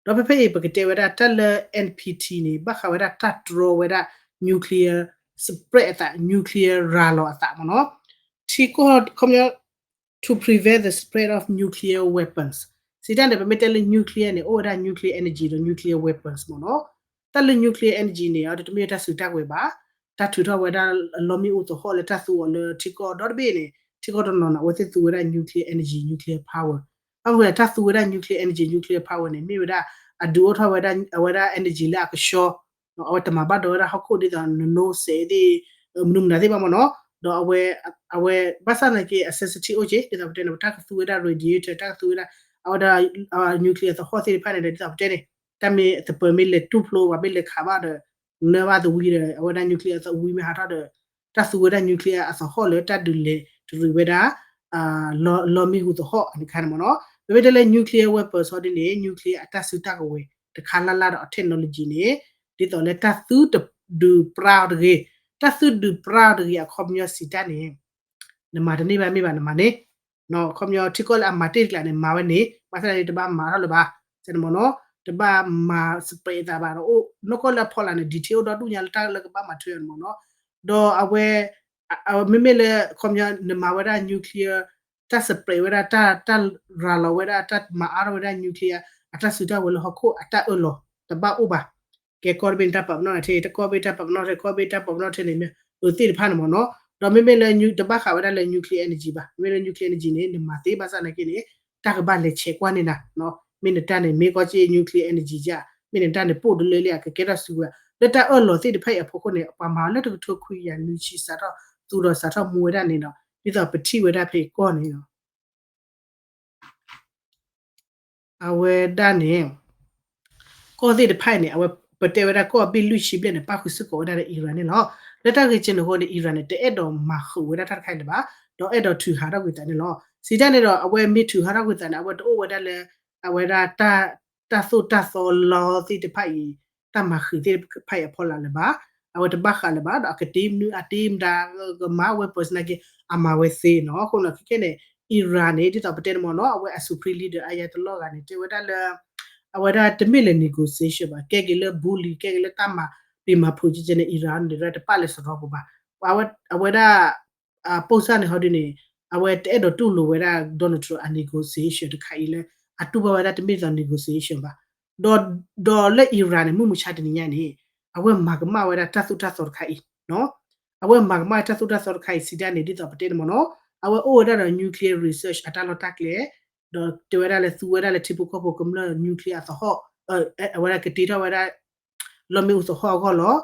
ဒီးဖဲဖဲအံၤ ပကတဲဝဲဒၣ်တၢ်လၢ NPT န့ၣ် ဘၣ်ဃးဝဲဒၣ်တၢ်တြီဝဲဒၣ် nuclear spread အသး nuclear ရၤလီၤအသးမ့ၢ်နီၤ ထံကီၢ် ခီပညီ to prevent the spread of nuclear weapons စံးတၢ်န့ၣ် ပမ့ၢ်တဲလၢ nuclear န့ၣ် အိၣ်ဝဲဒၣ် nuclear energy ဒီး nuclear weapons မ့ၢ်နီၤ တၢ်လၢ nuclear energy န့ၣ် အတမ့ၢ်တၢ်စုတၢ်ကဝဲၤဘၣ် တၢ်ထုးထီၣ်ဝဲဒၣ်အလီၢ်မ့ၣ်အူသဟီၣ်လၢတၢ်သူအီၤလၢထံကီၢ်ဒီတဘ့ၣ်န့ၣ် ထံကီၢ်တနီၤနီၤ အဝဲသ့ၣ်သူဝဲဒၣ် nuclear energy, nuclear power ဘၣ်မနုၤလဲၣ် တၢ်သူဝဲဒၣ် nuclear energy, nuclear power န့ၣ် မ့ၢ်ဝဲဒၣ် အဒုးအိၣ်ထီၣ်ဝဲဒၣ် အဝဲဒၣ် energy လၢအကဆှီ အဝဲတမၤဘၣ်ဒိဝဲဒၣ်ဟီၣ်ခိၣ်ဒ်သိး နနိစဲးသ့ၣ် မနုၤမတၤသ့ၣ်ဘၣ်မ့ၢ်နီၤ ဒီးအဝဲ အဝဲ ဘၣ်ဆၣ်သနာ်က့ အ sensitive အိၣ်က့ ဒ်သိးပတဲန့ၣ် တၢ်ကသူဝဲဒၣ် radiator တၢ်ကသူဝဲဒၣ် အဝဲဒၣ် nuclear သဟီၣ်သ့ၣ်တဖၣ်န့ၣ်ဒီး ဒ်သိးပတဲန့ၣ် တၢ်မ့ၢ်သပၢၤမ့ၢ်လဲၤတူၢ်ဖျိ ပှၤမ့ၢ်လဲၤခးဘၣ်ဒီး နၢဘၣ်သဝံဒီး အဝဲဒၣ် nuclear သဝံမ့ၢ်ဟးထီၣ်ဒီး တၢ်သူဝဲဒၣ် nuclear အသဟီၣ်လၢတၢ်ဒုးလဲၤတရံးဝဲဒၣ် လီၢ်မ့ၣ်အူသဟီၣ်အန့ၣ်တခါန့ၣ်မ့ၢ်နီၤ ပမ့ၢ်တဲလၢ nuclear weapon ဟီဒ်န့ၣ် nuclear အတၢ်စုတၢ်ကဝဲၤတခါလၢ်လၢ်ဒီးအ technology န့ၣ် ဒ်သိးလၢတၢ်သုတဒုးပြါအီၤတဂ့ၤ တၢ်သုဒုးပြါအီၤတဂ့ၤ အခီပညီစံးတၢ်န့ၣ် နမၤတန့ၢ်ဘၣ်မ့ၢ်ဘၣ်နမၤန့ၣ် ခီပညီထံကီၢ်လၢအမၤတ့ၢ်တကျါန့ၣ် မၤဝဲန့ၣ် ဘၣ်ဆၣ်န့ၣ် တဘၣ်မၤထီၣ်လၢၤဘၣ် စဲန့ၣ်မ့ၢ်နီၤ တဘၣ်မၤ spread အသးဘၣ်ဒီး အိၣ်နီၢ်ကီၢ်လၢအဖီလာ်န့ၣ် detail အိၣ်ဒီဒူၣ်ညါလၢတၢ်လၢကဘၣ်မၤထွဲအီၤန့ၣ်မ့ၢ်နီၤ ဒီးအဝဲ အဝဲမ့မ့ၢ်လၢ ခီပညီ နမၤဝဲဒၣ် nuclear တၢ် spread ဝဲဒၣ် တၢ် တၢ်ရၤလီၤဝဲဒၣ် တၢ်မၤအါထီၣ်ဝဲဒၣ် nuclear အတၢ်စုတၢ်ဝဲၤလၢဟီၣ်ခိၣ်အတၢ်အၢၣ်လီၤ တဘၣ်အိၣ်ဘၣ် ကဲကီၢ်တဘ့ၣ်န့ၣ် တၢ်ပာ်ပနီၣ်ထဲ တကီၢ်ဘ့ၣ်တၢ်ပာ်ပနီၣ်ထဲ ကီၢ်ဘ့ၣ်တၢ်ပာ်ပနီၣ်ထဲန့ၣ် မ့ၢ်အၢသ့ၣ်တဖၣ်န့ၣ်မ့ၢ်နီၤ ဒီးမ့မ့ၢ်လၢ တဘၣ်ဃးဝဲဒၣ်လၢ nuclear energy ဘၣ် မ့မ့ၢ်လၢ nuclear energy န့ၣ် နမၤသ့ဘၣ်ဆၣ်သနာ်က့န့ၣ် တၢ်ကဘၣ်လဲၤဆဲးကွၢ်န့ၢ်နၤ မ့ၢ်နတၢ်န့ၣ် မ့ၢ်ကီၢ်စ့ nuclear energy ဧါ မ့ၢ်နတၢ်န့ၣ် ပိၣ်တလၢလံဧါ ကကဲထီၣ်စုကဝဲၤ လၢတၢ်အၢၣ်လီၤသ့ၣ်တဖၣ်အံၤအဖီခိၣ်န့ၣ် ပှၤမၤလၢတကထိခွံကယၤနွံဆံစးထီၣ်သူဒီးစးထီၣ်မူဝဲဒၣ်န့ၣ်ဒီး ဒ်သိးပထံၣ်ဝဲဒၣ်ဖဲအံၤကီၢ်န့ၣ် အဝဲဒၣ်န့ၣ် ကီၢ်သ့ၣ်တဖၣ်အံၤန့ၣ် အဝဲပတဲဝဲဒၣ်ကီၢ်အဘ့ၣ်လွံၢ်ဆံဘျဲၣ်န့ၣ် ပၣ်ဃုာ်စ့ၢ်ကီးဝဲဒၣ်လၢ Iran န့ၣ်လီၤ. လၢတၢ်ဂ့ၢ်ကဲန့ၣ်အဃိန့ၣ် Iran န့ၣ် တအဲၣ်ဒိးမၤဃုာ်ဝဲဒၣ်တၢ်တခါအံၤလၢၤဘၣ်, ဒီးအဲၣ်ဒိးထုးဟးထီၣ်ကွံာ်သးန့ၣ်လီၤ. စံးတၢ်န့ၣ်ဒီး အဝဲမ့ၢ်ထုးဟးထီၣ်ကွံာ်သးန့ၣ် အဝဲတအိၣ်ဝဲဒၣ်လၢ အဝဲဒၣ် တၢ်သိၣ်တၢ်သီလီသ့ၣ်တဖၣ်အံၤ တၢ်မၤဃံးသ့ၣ်တဖၣ်အံၤအဖီလာ်လၢၤဘၣ်. အဝဲတဘၣ်ဃးလၢၤဘၣ် ဒီးအကတ့မနုၤအတ့မတၤ ကမၤဝဲပၢၢ်စနာ်က့ အမၤဝဲသ့နီၤ. အဃိန့ၣ် ခဲကဲန့ၣ် Iran န့ၣ် ဒ်သိးပတဲန့ၣ်မ့ၢ်နီၤ အဝဲအ Supreme Leader အယၤတလီၢ်ဂၤန့ၣ် တဲဝဲဒၣ်လၢ အဝဲဒၣ်တမ့ၢ်လၢ negotiation ဘၣ်, ကဲက့ၤလၢ bully ကဲက့ၤလၢတၢ်မၤပ့ၤမၤဖုးကဲကဲန့ၣ် Iran န့ၣ် တပာ်လၢစရီပူၤဘၣ်. အဝဲဒၣ် အပိၢ်စၢ်န့ၣ်ဟီဒ်န့ၣ် အဝဲတအဲၣ်ဒိးတူၢ်လိာ်ဝဲဒၣ် Donald Trump အ negotiation တခါအံၤလၢ အတူၢ်ဘၣ်ဝဲဒၣ်တမ့ၢ်ဒ်သိး negotiation ဘၣ်. ဒီး ဒီးလၢ Iran န့ၣ် မုၢ်မဆါတနံၤညါန့ၣ် အဝဲမၤကမၣ်ဝဲဒၣ်တၢ်သိၣ်တၢ်သီတခါအံၤ အဝဲမၤကမၣ်တၢ်သိၣ်တၢ်သီတခါအံၤ စံးတၢ်န့ၣ် ဒ်သိးပတဲန့ၣ်မ့ၢ်နီၤ အဝဲအိၣ်ဝဲဒၣ်ဒီး nuclear research အတၢ်လီၢ်တၢ်ကျဲ ဒီးတဲဝဲဒၣ်လၢသူဝဲဒၣ်လၢထံဖိကီၢ်ဖိကမျၢၢ် nuclear အသဟီၣ် အဝဲဒၣ်ကတ့ထီၣ်ဝဲဒၣ် လီၢ်မ့ၣ်အူသဟီၣ်အဂီၢ်လီၤ.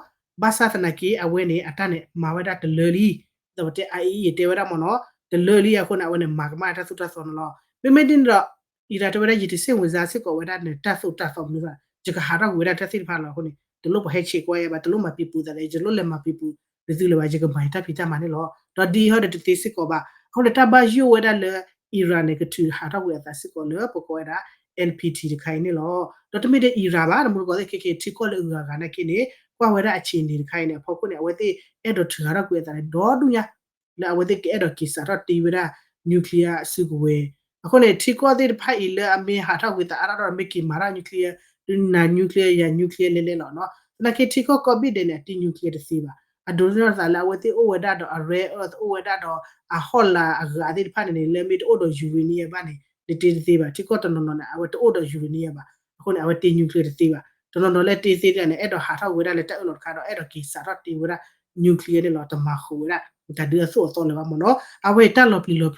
ဘၣ်ဆၣ်သနာ်က့ အဝဲန့ၣ် အတၢ်န့ၣ် မၤဝဲဒၣ်တလၢလံ ဒ်သိးပတဲ IAEA တဲဝဲဒၣ်မ့ၢ်နီၤ တလၢလံအဃိန့ၣ် အဝဲန့ၣ် မၤကမၣ်တၢ်သိၣ်တၢ်သီန့ၣ်လီၤ. မ့မ့ၢ်ဒ်န့ၣ်ဒီး Iran တဲဝဲဒၣ် ယတစိတ်ဝင်စားစ့ၢ်ကီးဝဲဒၣ်န့ၣ် တၢ်သိၣ်တၢ်သီမနုၤသး ယကဟးထီၣ်ကွံာ်ဝဲဒၣ်တၢ်သ့ၣ်တဖၣ်လီၤ. အဃိန့ၣ် တလိၣ်ပဟဲဆဲးကွၢ်ယဲဘၣ် တလိၣ်မၤပံၤပူၤသးဒီး ယတလိၣ်လဲၤမၤပံၤပူၤ နသုလၢၤဘၣ် ယကမၤယတၢ်ဖံးတၢ်မၤန့ၣ်လီၤ. ဒီးဒ်အံၤဟီဒီးတသ့စ့ၢ်ကီးဘၣ်. အဃိန့ၣ် တၢ်ဘၣ်ယိၣ်ဝဲဒၣ်လၢ Iran န့ၣ် ကထုးဟးထီၣ်ကွံာ်အသးစ့ၢ်ကီးလၢပကိးဝဲဒၣ် NPT တခါအံၤန့ၣ်လီၤ. ဒီးတမ့ၢ်ထဲ Iran ဘၣ် တမူတကိးသ့ၣ်ခဲက့ၤ ထံကီၢ်လၢအဂၤဂၤနာ်က့န့ၣ် ကွၢ်ဝဲဒၣ်အဆံးန့ၣ်တခါအံၤန့ၣ် အဖီခိၣ်န့ၣ် အဝဲသ့ၣ်အဲၣ်ဒိးထုးဟးထီၣ်ကွံာ်အသးန့ၣ် ဒီဒူၣ်ညါ လၢအဝဲသ့ၣ်ကအဲၣ်ဒိးက့ၤစးထီၣ်တ့ဝဲဒၣ် nuclear အစုကဝဲၤ. အဃိန့ၣ် ထံကီၢ်သ့ၣ်တဖၣ်အံၤလၢအမ့ၢ်ဟးထီၣ်ကွံာ်သးအါထီၣ်ဒီး မ့ၢ်က့ၤမၤထီၣ် nuclear နၤ nuclear ယၤ nuclear လဲၤလဲၤလီၤနီၤ. သနာ်က့ထံကီၢ်ကိးဘ့ၣ်ဒဲးန့ၣ် အတ့ nuclear တသ့ဘၣ်. အဒိးန့ၢ်သးလၢအဝဲသ့ၣ်အိၣ်ဝဲဒၣ်ဒီးအ rare earth အိၣ်ဝဲဒၣ်ဒီးအဟီၣ်လာ်အဂၤသ့ၣ်တဖၣ်န့ၣ်န့ၣ် လၢမ့ၢ်တအိၣ်ဒီး uranium ဘၣ်န့ၣ် နတ့တသ့ဘၣ်. ထံကီၢ်တနီၤနီၤန့ၣ် အဝဲတအိၣ်ဒီး uranium ဘၣ်. အဃိန့ၣ် အဝဲတ့ nuclear တသ့ဘၣ်. တနီၤနီၤလၢတ့သ့တဂၤန့ၣ် အဲၣ်ဒိးဟးထီၣ်ကွံာ်ဝဲဒၣ်လၢတၢ်အၢၣ်လီၤတခါဒီး အဲၣ်ဒိးက့ၤစးထီၣ်တ့ဝဲဒၣ် nuclear န့ၣ်လီၤ. တမၤဃုာ်ဝဲဒၣ် တၢ်ဒုးအသိၣ်အသီလၢၤဘၣ်မ့ၢ်နီၤ. အဝဲတၢ်လီၤပျံၤလီၤ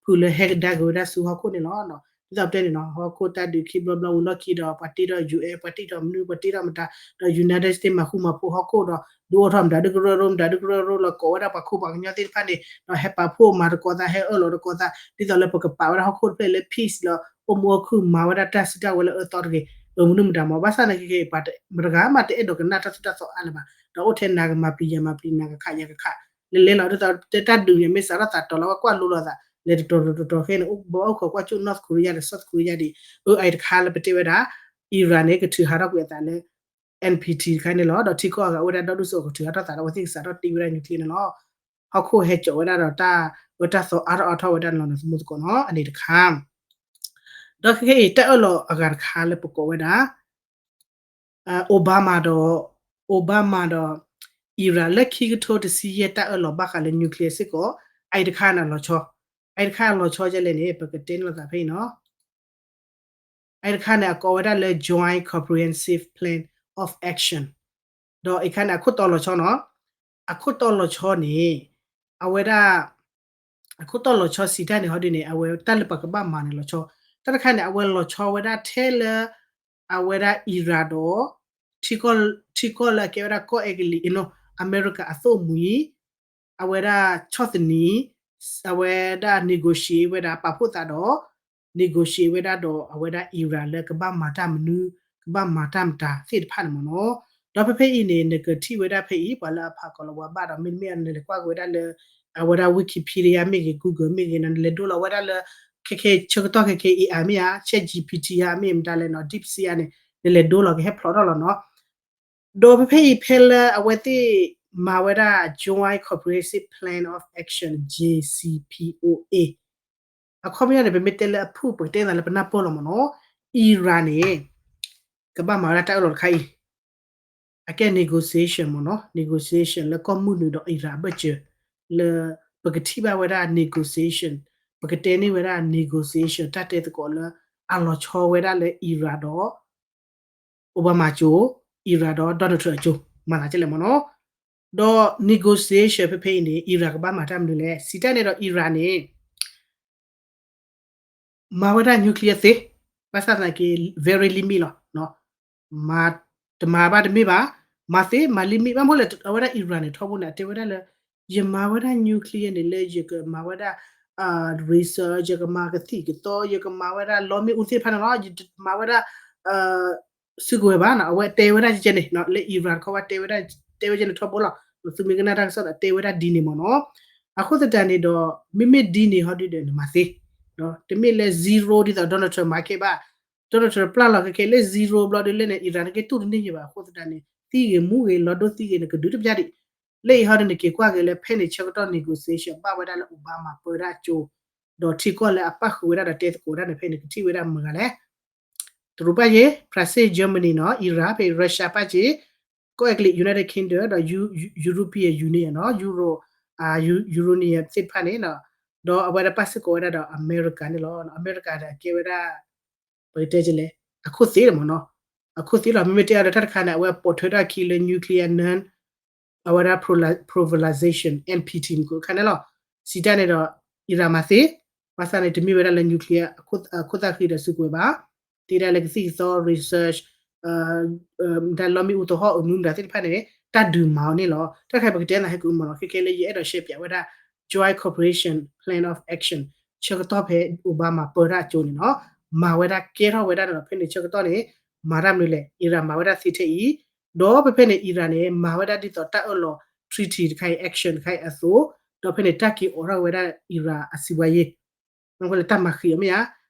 ဖုးလၢဟဲကဒါက့ၤဝဲဒၣ်ဆူဟီၣ်ခိၣ်န့ၣ်လီၤ. ဒ်သိးပတဲန့ၣ်နီၤ ဟီၣ်ခိၣ်တၢ်ဒုးခံဘျီဘျီဝံၤလီၢ်ခံဒီး ပှၤတ့ထီၣ် ယူၣ်အဲၣ် ပှၤတ့ထီၣ်မနုၤ ပှၤတ့ထီၣ်မတၤ ဒီး United States မၤဃူမၤဖိးဟီၣ်ခိၣ်ဒီး ဒုးအိၣ်ထီၣ်မတၤဒုကရၢရိ မတၤဒုကရၢရိလီၤ ကိးဝဲဒၣ်ပှၤခိၣ်ပှၤကညီသ့ၣ်တဖၣ်န့ၣ် ဒီးဟဲပာ်ဖှိၣ်မၤသကိးသး ဟဲအၢၣ်လီၤသကိးသး ဒ်သိးလၢပကပာ်ဝဲဒၣ်ဟီၣ်ခိၣ်တဖျၢၣ်လၢ peace လၢအိၣ်မူအိၣ်ခုၣ် မၤဝဲဒၣ်တၢ်စုတၢ်ဝဲၤလၢအအၢသီတဂ့ၤ အမနုၤမတၤမး ဘၣ်ဆၣ်သနာ်က့ ပှၤတဂၤမးတအဲၣ်ဒိးကနၣ်တၢ်သိၣ်တၢ်သီအါလၢၤဘၣ် ဒီးအိၣ်ထဲနၤကမၤပျံၤယၤမၤပျံၤ နၤကခးယၤကခး လဲၤလဲၤလီၤ ဒ်သိးတဲတၢ်ဒုးန့ၣ် မ့ၢ်စးထီၣ်သးတီၤလီၤ ဝဲကွၢ်လိလီၤသး လဲၤတတီၤတတီၤတတီၤခဲအံၤန့ၣ် ဘၣ်အိၣ်ခိးကွၢ်ကၠိၣ် North Korea ဒီး South Korea ဒံး အၢ အအံၤတခါလၢပတဲဝဲဒၣ် Iran န့ၣ် ကထုးဟးထီၣ်ကွံာ်အသးလၢ NPT တခါန့ၣ်လီၤ ဒီးထံကီၢ်အဂၤအိၣ်ဝဲဒၣ်ဒီဒူၣ်စိကထုးဟးထီၣ်သးဒီး အဝဲသ့ၣ်ကစးထီၣ်တ့ဝဲဒၣ် nuclear န့ၣ်လီၤ ဟီၣ်ခိၣ်ဟဲကၠီးဝဲဒၣ်ဒီးတၢ်အၢတၢ်သီအါထီၣ်အါထီၣ်ဝဲဒၣ်န့ၣ်လီၤ နသမူသကိးနီၤ အန့ၣ်တခါ ဒီးခဲခဲအံၤ တၢ်အၢၣ်လီၤအဂၤတခါလၢပကိးဝဲဒၣ် Obama ဒီး Obama ဒီး Iran လၢခံကထိတဆံယဲၢ်တၢ်အၢၣ်လီၤဘၣ်ဃးလၢ nuclear စ့ၢ်ကီး အအံၤတခါန့ၣ်အလီၤဆီ အအံၤတခါအလီၤဆီဒ်လဲၣ်န့ၣ် ပကတဲန့ၢ်လိာ်သးဖဲအံၤနီၤ အအံၤတခါန့ၣ် အကိးဝဲဒၣ်လၢ Joint Comprehensive Plan of Action ဒီးအံၤခါန့ၣ် အခိၣ်တီလီၤဆီနီၤ အခိၣ်တီလီၤဆီန့ၣ် အဝဲဒၣ် အခိၣ်တီလီၤဆီစံးတၢ်န့ၣ် ဟီဒ်န့ၣ် အဝဲတၢ်လၢပကဘၣ်မၤန့ၣ်လီၤဆီ တၢ်တခါန့ၣ် အဝဲလီၤဆီဝဲဒၣ်ထဲလၢ အဝဲဒၣ် Iran ဒီး ထံကီၢ်လၢအကဲဝဲဒၣ်ကီၢ်အဲကလံး အ့နီၤ အမဲရကၤအသိၣ်မှံၤ အဝဲဒၣ်ဆီၣ်သနံး အဝဲဒၣ် negotiate ဝဲဒၣ်ပာ်ဖှိၣ်သးဒီး negotiate ဝဲဒၣ်ဒီးအဝဲဒၣ် Iran လၢကဘၣ်မၤတၢ်မနုၤ ကဘၣ်မၤတၢ်မတၤသ့ၣ်တဖၣ်န့ၣ်မ့ၢ်နီၤ ဒီးဖဲဖဲအံၤန့ၣ် နကထံၣ်ဝဲဒၣ်ဖဲအံၤ ပှၤလၢအဖးကီးလီၤဝါဘၣ်ဒီး မ့တမ့ၢ်နလဲၤကွၢ်က့ၤဝဲဒၣ်လၢ အဝဲဒၣ် Wikipedia မ့ၢ်ဂ့ၤ Google မ့ၢ်ဂ့ၤနီၤ နလဲၤဒိလီၤဝဲဒၣ်လၢ ခဲခဲဆၢကတီၢ်ခဲခဲ AI မ့ၢ်ဧါ ChatGPT ဧါ မ့ၢ်မတၤလဲၣ်နီၤ DeepSeek ဧါန့ၣ် နလဲၤဒိလီၤကဟဲဖျိးထီၣ်လီၤနီၤ ဒီးဖဲဖဲအံၤဖဲလၢအဝဲသ့ၣ်မၤဝဲဒၣ် Joint Comprehensive Plan of Action JCPOA အခီပညီန့ၣ် ပမ့ၢ်တဲလၢအဖုၣ် ပကတဲသးလၢပနၢ်ပၢၢ်လီၤမ့ၢ်နီၤ Iran န့ၣ် ကဘၣ်မၤဝဲဒၣ်တၢ်အၢၣ်လီၤတခါအံၤ အကဲ negotiation မ့ၢ်နီၤ negotiation လၢကီၢ်မုၢ်နုာ်ဒီး Iran အဘၢၣ်စၢၤ လၢပကထံၣ်ဘၣ်ဝဲဒၣ် negotiation ပကတဲန့ၢ်ဝဲဒၣ် negotiation တၢ်တဲသကိးလၢ အလီၤဆီဝဲဒၣ်လၢ Iran ဒီး Obama အစိၤ Iran ဒီး Donald Trump အစိၤ မၤသးဒ်လဲၣ်မ့ၢ်နီၤ ဒီး negotiation ဖဲဖဲအံၤန့ၣ် Iran ကဘၣ်မၤတၢ်မနုၤလဲၣ် စံးတၢ်န့ၣ်ဒီး Iran န့ၣ် မၤဝဲဒၣ် nuclear သ့ ဘၣ်ဆၣ်သနာ်က့ very limit လီၤ မၤတမၤဘၣ်တမ့ၢ်ဘၣ် မၤသ့မၤ limit ဘၣ်မနုၤလဲၣ် အဝဲဒၣ် Iran န့ၣ် ထီဘိန့ၣ် အတဲဝဲဒၣ်လၢ ယမၤဝဲဒၣ် nuclear န့ၣ်လၢယကမၤဝဲဒၣ် research ယကမၤကသံၣ်ကသီ ယကမၤဝဲဒၣ်လီမ့ၣ်အူသ့ၣ်တဖၣ်န့ၣ်လီၤ ယတမၤဝဲဒၣ် စုကဝဲၤဘၣ်နီၤ အဝဲတဲဝဲဒၣ်ကဲန့ၣ် လၢ Iran တခီဝဲတဲဝဲဒၣ် တဲဝဲကဲန့ၣ်ထီဘိလီၤ သုမ့ၢ်ကနၣ်တၢ်ကစီၣ်ဒီးတဲဝဲဒၣ်ဒ်န့ၣ်မ့ၢ်နီၤ အဃိသတးန့ၣ်ဒီး မ့မ့ၢ်ဒ်န့ၣ်ဟီဒုဒီးနမၤသ့ တမ့ၢ်လၢ zero ဒ်သိး Donald Trump မၤခဲဘၣ် Donald Trump ပျၢ်လီၤခဲခဲလၢ zero ဘျီဒုလၢန့ၣ် Iran န့ၣ်က့ၤတူၢ်တန့ၢ်ယံၤဘၣ် အဃိသတးန့ၣ် သံဂ့ၤမူဂ့ၤ လီၤဒိသံဂ့ၤ နကဒုးတပျၢ်ဒံး လၢအံၤဟီဒုန့ၣ် က့ၤကွၢ်က့ၤလၢဖဲန့ၣ်ဆၢကတီၢ် negotiation ဘၣ်ဝဲဒၣ်လၢ Obama ပၢဒၣ်အစိၤ ဒီးထံကီၢ်လၢအပၣ်ဃုာ်ဝဲဒၣ်ဒီးတဲသကိးဝဲဒၣ်န့ၣ် ဖဲန့ၣ် ကထံၣ်ဝဲဒၣ်မတၤဂၤလဲၣ် တရူးပၣ်ယ့ၤ France Germany နီၤ Iran ဖဲ Russia ပၣ်က့ၤ ကီၢ်အဲကလံး United Kingdom ဒီး European Union နီၤ Euro Union သ့ၣ်တဖၣ်န့ၣ် ဒီးအဝဲဒၣ်ပၣ်စ့ၢ်ကီးဝဲဒၣ်ဒီး အမဲရကၤန့ၣ်လီၤ အမဲရကၤဒီး အကဲဝဲဒၣ် ပကတဲလဲၣ် အခိၣ်သ့လီၤမ့ၢ်နီၤ အခိၣ်သ့လီၤ မ့မ့ၢ်တဲအါဒီးတၢ်တခါန့ၣ် အဝဲပိာ်ထွဲထီၣ်အခံလၢ nuclear non အဝဲဒၣ် proliferation NPT မ့ၢ်ခိၣ်တခါန့ၣ်လီၤ စံးတၢ်န့ၣ်ဒီး Iran မၤသ့ ဘၣ်ဆၣ်န့ၣ် တမ့ၢ်ဝဲဒၣ်လၢ nuclear အခိၣ်သၣ်ဃံဒီးစုကဝဲၤဘၣ် သ့ဒၣ်လၢကသံၣ်ကသီ research တၢ်လီမ့ၣ်အူသဟီၣ်အမနုၤမတၤသ့ၣ်တဖၣ်န့ၣ် တၢ်ဒုးမၤအီၤန့ၣ်လီၤ တၢ်တခါပကတဲသးဟဲက့ၤမ့ၢ်နီၤ ခဲခဲလၢယအဲၣ်ဒိးရှဲပၠးဝဲဒၣ် Joint Cooperation Plan of Action ဆၢကတီၢ်ဖဲ Obama ပၢတၢ်အစိၤန့ၣ်နီၤ မၤဝဲဒၣ်ကဲထီၣ်ဝဲဒၣ်န့ၣ်လီၤ ဖဲန့ၣ်ဆၢကတီၢ်န့ၣ် မၤတၢ်မနုၤလဲၣ် Iran မၤဝဲဒၣ်သ့ထဲအံၤ ဒီးဖဲဖဲန့ၣ် Iran န့ၣ် မၤဝဲဒၣ်ဒ်သိးတၢ်အၢၣ်လီၤ treaty တခါအံၤ action တခါအံၤအသိး ဒီးဖဲန့ၣ်တၢ်က့ၤအိးထီၣ်ဝဲဒၣ် Iran အစီးပွားရေး မ့ၢ်လၢတၢ်မၤဃံးအီၤမ့ၢ်ဧါ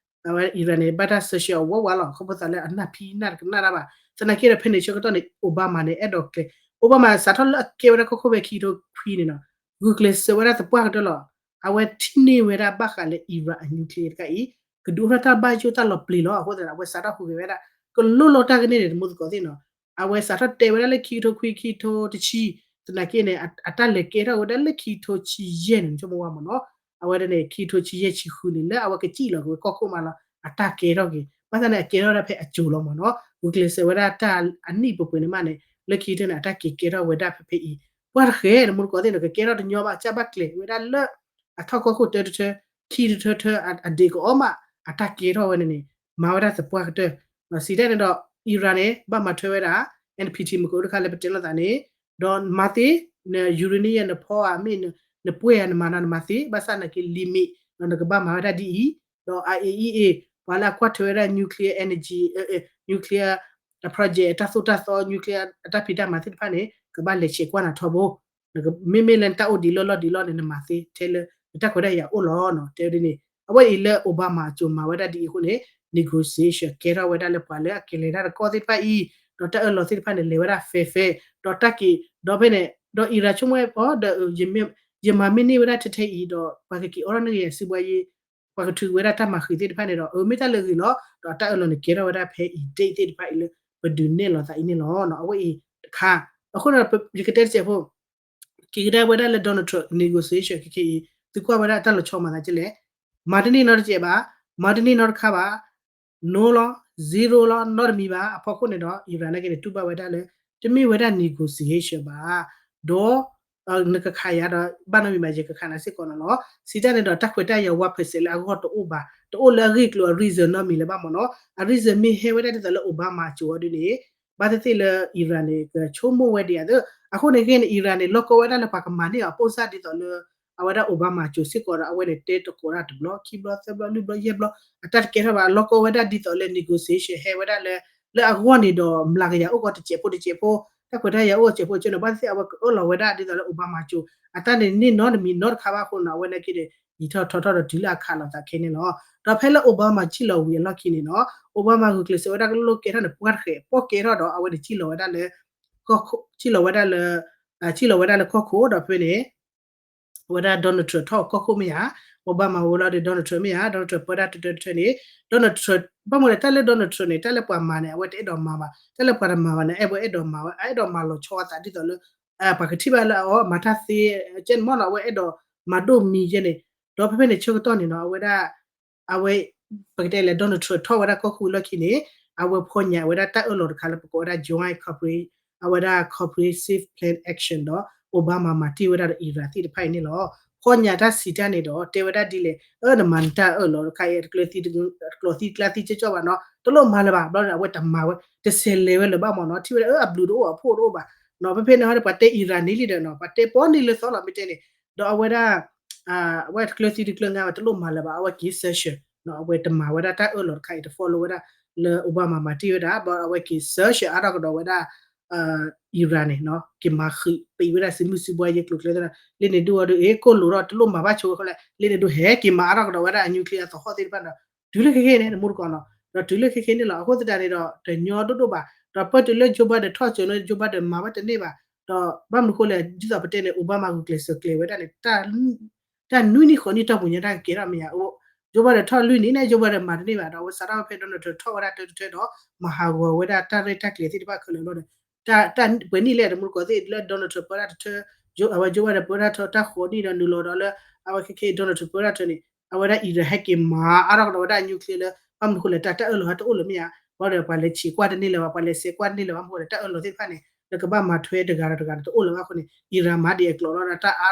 အဝဲ Iran န့ၣ် ဘၣ်တၢ် sanction အဝဲဝဲလီၤ ခီဖျိသးလၢအနၢ်ဖံးနၢ်တကနၣ်တၢ်ဘၣ် သနာ်က့ဒီးဖဲန့ၣ်ဆၢကတီၢ်န့ၣ် Obama န့ၣ် အဲၣ်ဒိးကျဲ Obama စးထီၣ်လၢအကဲဝဲဒၣ်ကီၢ်ခိၣ်ဖဲခံကထိခွံန့ၣ်နီၤ ဂုာ်ကျဲးစၢးဝဲဒၣ်သပှၢ်ကတၢၢ်လီၤ အဝဲထံၣ်န့ၢ်ဝဲဒၣ်ဘၣ်ဃးလၢ Iran အ nuclear တခါအံၤ ကဒုးအိၣ်ထီၣ်တၢ်ဘၣ်ယိၣ်တၢ်လီၤပျံၤလီၤ အဃိသတးန့ၣ် အဝဲစးထီၣ်ဟူးဂဲၤဝဲဒၣ် ကလိၣ်လီၤတၢ်ကန့ၣ်န့ၣ် တမူသကိးသ့ၣ်နီၤ အဝဲစးထီၣ်တဲဝဲဒၣ်လၢခံကထိခွံခံကထိတဆံ သနာ်က့န့ၣ် အတၢ်လဲၤကဲထီၣ်ဝဲဒၣ်လၢခံကထိဆံယဲၢ်န့ၣ် ဆိကမိၣ်ဝဲမ့ၢ်နီၤ အဝဲဒၣ်န့ၣ် ခံကထိဆံယဲၢ်ဆံဃုန့ၣ် လၢအဝဲကစံၣ်လီၤက့ၤဝဲကီၢ်ခိၣ်မးလီၤ အတၢ်ကဲထီၣ်က့ၤ ဘၣ်ဆၣ်န့ၣ် အကဲထီၣ်ဒၣ်ဖဲအစိၤလီၤမ့ၢ်နီၤ ဂုာ်ကျဲးစၢးဝဲဒၣ်တၢ်အနံၣ်ပှဲၤပှဲၤန့ၣ်မးန့ၣ် လၢခံကတၢၢ်န့ၣ် အတၢ်က့ၤကဲထီၣ်ဝဲဒၣ်ဖဲဖဲအံၤ ပှၢ်တဃဲ တမူသကိးသ့ၣ်နီၤ ကကဲထီၣ်တညီဘၣ် ကဘၣ်ကျဲၤဝဲဒၣ်လၢ အထီၣ်ကီၢ်ခိၣ်တၢတထၢ ခံတထၢထၢ အဒ့ၣ်ကအီၣ်မး အတၢ်ကဲထီၣ်ဝဲန့ၣ်န့ၣ် မၤဝဲဒၣ်သပှၢ်ကတၢၢ်, စံးတၢ်န့ၣ်ဒီး Iran န့ၣ် ဘၣ်မၤထွဲဝဲဒၣ် NPT မုၢ်ကအိၣ်တခါလၢပတဲလိာ်သးန့ၣ်, ဒီးမၤသ့, န uranium နဖီဧါ မ့ၢ်နပှဲၢ်ဧါ နမၤနီၤ နမၤသ့, ဘၣ်ဆၣ်နာ်က့ limit ဒီးနကဘၣ်မၤဝဲဒၣ်ဒ်အံၤ, ဒီး IAEA ပှၤလၢအကွၢ်ထွဲဝဲဒၣ် nuclear energy, nuclear project အတၢ်သိၣ်တၢ်သီ nuclear အတၢ်ဖံးတၢ်မၤသ့ၣ်တဖၣ်န့ၣ် ကဘၣ်လဲၤဆဲးကွၢ်နၤထီဘိ မ့မ့ၢ်လၢနတၢ်အိၣ်ဒံးလၢလီၢ်ဒံးလီၢ်န့ၣ် နမၤသ့ထဲလၢ နတၢ်ခွဲးတၢ်ယာ်အိၣ်လီၤနီၤ တဲဝဲဒ်န့ၣ်. အဝဲအံၤလၢ Obama အစိၤမၤဝဲဒၣ်ဒ်အံၤအဃိန့ၣ် negotiation ကဲထီၣ်ဝဲဒၣ်လၢပှၤလၢအကလဲၤတၢ်တကီၢ်သ့ၣ်တဖၣ်အံၤ, ဒီးတၢ်အၢၣ်လီၤသ့ၣ်တဖၣ်န့ၣ် လဲၤဝဲဒၣ် fair fair ဒီးတၢ်က့ၤ ဒီးဖဲန့ၣ် ဒီး Iran ဆိကမိၣ်ဝဲအီၤဒီး ယမၤမ့ၢ်န့ၢ်ဝဲဒၣ်ထဲထဲအံၤဒီး ပှၤကက့ၤအိးထီၣ်န့ၢ်က့ၤယၤစုဘှါယ့ ပှၤကထုးဝဲဒၣ်တၢ်မၤဃံးသ့ၣ်တဖၣ်န့ၣ်ဒီး အမ့ၢ်တၢ်လၢအဂ့ၤလီၤ. ဒီးတၢ်အၢၣ်လီၤန့ၣ် ကဲထီၣ်ဝဲဒၣ်ဖဲအံၤ date သ့ၣ်တဖၣ်အံၤလၢ ပဒုးနဲၣ်လီၤသးအံၤန့ၣ်လီၤ. အဝဲအံၤတခါ အဃိန့ၣ် ယကတဲတစဲးဖိ က့ၤကဒါဝဲဒၣ်လၢ Donald Trump negotiation ခဲခဲအံၤ သုကွၢ်ဝဲဒၣ်တၢ်လီၤဆီမၤသးကလဲၣ်, မၤတန့ၢ်နီတစဲးဘၣ်, မၤတန့ၢ်နီတခါဘၣ်, no လီၤ, zero လီၤ, နီတမံၤဘၣ်. အဖီခိၣ်န့ၣ်ဒီး Iran နာ်က့န့ၣ် တူၢ်ဘၣ်ဝဲဒၣ်လၢ တမ့ၢ်ဝဲဒၣ် negotiation ဘၣ်, ဒီး နကခးယၤဒီး ဘၣ်နီတမံၤဘၣ် ယကခးနၤစ့ၢ်ကီးန့ၣ်လီၤ. စံးတၢ်န့ၣ်ဒီး တၢ်ခွဲးတၢ်ယာ် one percent လၢအဂီၢ်တအိၣ်ဘၣ်, တအိၣ်လၢအဂ့ၢ်ကျိၤအ reason နီတမံၤလၢၤဘၣ်မ့ၢ်နီၤ. အ reason မ့ၢ်ဟဲဝဲဒၣ်ဒ်သိးလၢ Obama အစိၤအီၤဒ်န့ၣ် ဘၣ်သ့ၣ်သ့ၣ်လၢ Iran န့ၣ် ကဆိကမိၣ်ဝဲဒ်အံၤသ့ၣ်, အဃိန့ၣ်ဂ့ၢ်န့ၣ် Iran န့ၣ် လီၢ်ကီဝဲဒၣ်လၢပှၤကမၤန့ၢ်အီၤ ပိၢ်စၢ်ဒ်သိးလၢ အဝဲဒၣ် Obama အစိၤစ့ၢ်ကီးဒီး အဝဲန့ၣ်တဲတကိးတၢ်တဘျီ ခံဘျီ သၢဘျီ လွံၢ်ဘျီ ယဲၢ်ဘျီ အတၢ်တကဲထီၣ်ဘၣ် လီၢ်ကီဝဲဒၣ်ဒ်သိးလၢ negotiation ဟဲဝဲဒၣ်လၢ လၢအဂီၢ်န့ၣ်ဒီး မျးကယၤအိၣ်ကီးတစဲးဖိတစဲးဖိ, တၢ်ခွဲးတၢ်ယာ်အိၣ်တစဲးဖိတစဲးန့ၣ် ဘၣ်သ့ၣ်သ့ၣ် အဝဲကအၢၣ်လီၤဝဲဒၣ်ဒ်သိးလၢ Obama အစိၤ အတၢ်န့ၣ်န့ၢ်နီတမံၤနီတခါဘၣ်အဃိန့ၣ် အဝဲနာ်က့န့ၣ် ယံာ်ထီၣ်ထီထီၣ်ဒီးတုၤလၢအခးလိာ်သးခဲန့ၣ်လီၤ. ဒီးဖဲလၢ Obama စံၣ်လီၤဝံၤအလီၢ်ခံန့ၣ်နီၤ Obama ဂုာ်ကျဲးစၢးဝဲဒၣ်ကလိၣ်ကဲထီၣ်န့ၣ် ပှၢ်တဃဲး ပှၢ်ကဲထီၣ်ဒီး အဝဲန့ၣ်စံၣ်လီၤဝဲဒၣ်လၢ စံၣ်လီၤဝဲဒၣ်လၢ စံၣ်လီၤဝဲဒၣ်လၢကီၢ်ခိၣ်ဒီးဖဲန့ၣ် အဝဲဒၣ် Donald Trump ထီၣ်ကီၢ်ခိၣ်မ့ၢ်ဧါ, Obama ဝဲလီၤဒီး Donald Trump မ့ၢ်ဧါ, Donald Trump ပၢတၢ်တထၢတထၢန့ၣ် Donald Trump ဘၣ်မနုၤလဲၣ် တၢ်လၢ Donald Trump န့ၣ် တၢ်လၢပှၤမၤန့ၣ် အဝဲတအဲၣ်ဒိးမၤဘၣ်, တၢ်လၢပှၤတမၤဘၣ်န့ၣ် အဝဲအဲၣ်ဒိးမၤဝဲ အအဲၣ်ဒိးမၤလီၤဆီအသးဒ်သိးလၢ ပှၤကထံၣ်ဘၣ်လၢအီၤ မၤတၢ်သ့ ကဲန့ၣ်မ့ၢ်နီၤ အဝဲအဲၣ်ဒိးမၤဒိၣ်မံၤယဲန့ၣ်, ဒီးဖဲဖဲန့ၣ်ဆၢကတီၢ်န့ၣ်နီၤ အဝဲဒၣ် အဝဲ ပကတဲလဲၣ် Donald Trump ထီၣ်ဝဲဒၣ်ကီၢ်ခိၣ်လီၢ်ခံန့ၣ် အဝဲဖီညါဝဲဒၣ်တၢ်အၢၣ်လီၤတခါလၢပကိးဝဲဒၣ် Joint Compre- အဝဲဒၣ် Comprehensive Plan Action ဒီး Obama မၤတ့ၢ်ဝဲဒၣ်ဒီး Iran သ့ၣ်တဖၣ်အံၤန့ၣ်လီၤ. ဖီညါတၢ်စံးတၢ်န့ၣ်ဒီး တဲဝဲဒၣ်ဒ်လဲၣ် အၢ နမၤနတၢ်အၢၣ်လီၤတခါအံၤ တကျၢၤသံ တကျီၤသံတကျါသံကၠီကၠီဘၣ်နီၤ တလိၣ်မၤလၢၤဘၣ် ဘျီန့ၣ် အဝဲတမၤဝဲ တဆဲးလဲၤဝဲလၢၤဘၣ်မ့ၢ်နီၤ ထံၣ်ဝဲဒၣ်အၢ အဘျုးတအိၣ်အဖှိၣ်တအိၣ်ဘၣ်နီၤ ဖဲဖဲန့ၣ်ဟီဒီး ပှၤတဲ Iran န့ၣ်လံဒီးနီၤ ပှၤတဲပီန့ၢ်လၢသီလီၤမ့ၢ်တဲန့ၣ် ဒီးအဝဲဒၣ် အဝဲတကျၢၤသံတကျၢၤငါဝဲ တလိၣ်မၤလၢၤဘၣ် အဝဲက့ၤ sanction နီၤ အဝဲတမၤဝဲဒၣ်တၢ်အၢၣ်လီၤတခါအံၤ တ follow ဝဲဒၣ်လၢ Obama မၤတ့ၢ်ဝဲဒၣ် ဘျီအဝဲက့ၤ sanction အါထီၣ်ကဒီးဝဲဒၣ် Iran န့ၣ်နီၤ က့ၤမၤဃံးပံးဝဲဒၣ်စုမုၢ်စုဘှါယဲၢ်ကျိၤကျဲသ့ၣ်နီၤ လၢန့ၣ်ဒုးအီၤဒုး အ့ ကိၣ်လိာ်ထီၣ်တလိၣ်မၤဘၣ်ဆိဝဲဃီလဲၣ် လၢန့ၣ်ဒုးဟဲက့ၤမၤအါထီၣ်ကဒီးဝဲဒၣ်အ nuclear အသဟီၣ်သ့ၣ်တဖၣ်ဒီး တုၤလၢခဲခဲန့ၣ် တမူတကိးနီၤ ဒီးတုၤလၢခဲခဲန့ၣ်လီၤ အဃိသတးန့ၣ်ဒီး တညီဒိၣ်ဒိၣ်ဘၣ် ဒီးပၢၢ်တုၤလၢ Joe Biden ထီၣ်စၢၤလၢ Joe Biden မၤဝဲတန့ၢ်ဘၣ် ဒီးဘၣ်မနုၤဃိလဲၣ် ဒ်သိးပတဲန့ၣ် Obama ဂုာ်ကျဲးစၢးကျဲၤဝဲဒၣ်န့ၣ် တၢ်နွံနံၣ်ဃိးနံၣ်တီၢ်ပူၤညါတၢ်ကကဲထီၣ်မ့ၢ်ဧါ Joe Biden ထီၣ်လွံၢ်နံၣ်န့ၣ် Joe Biden မၤတန့ၢ်ဘၣ်ဒီး အဝဲစးထီၣ်ဝဲဖဲ Donald Trump ထီၣ်ဝဲဒၣ်တၢတထၢဒီး မၤဟးဂီၤဝဲဒၣ်တၢ်ရဲၣ်တၢ်ကျဲၤသ့ၣ်တဖၣ်ခဲလၢာ်လီၤဒီး တၢ်ပှဲၤနံၣ်လဲၣ်တမူတကိးသ့ၣ်လၢ Donald Trump ပၢတၢ်တထၢ အဝဲ Joe Biden ပၢတၢ်ထီတၢ်ဃိးနံၣ်ဒီးနုာ်လီၤဒီးလၢ အဝဲခဲခဲ Donald Trump ပၢတၢ်ထၢန့ၣ် အဝဲဒၣ် Iran ဟဲက့ၤမၤအါထီၣ်ကဒီးဝဲဒၣ် nuclear လၢ ဘၣ်မနုၤဃိလဲၣ် တၢ်တၢ်အၢၣ်လီၤဟဲတအိၣ်လၢၤမ့ၢ်ဧါ ဘၣ်ဒီးပှၤလဲၤဆံးကွၢ်တန့ၢ်လၢၤဘၣ် ပှၤလဲၤဆဲးကွၢ်တန့ၢ်လၢၤဘၣ် မနုၤဃိလဲၣ် တၢ်အၢၣ်လီၤသ့ၣ်တဖၣ်န့ၣ် လၢကဘၣ်မၤထွဲတဂၤဒီးတဂၤဒီးတအိၣ်လၢၤဘၣ်အဃိန့ၣ် Iran မၤဒံးအကျိၤလီၤဒီး တၢ်အါထီၣ်အါအ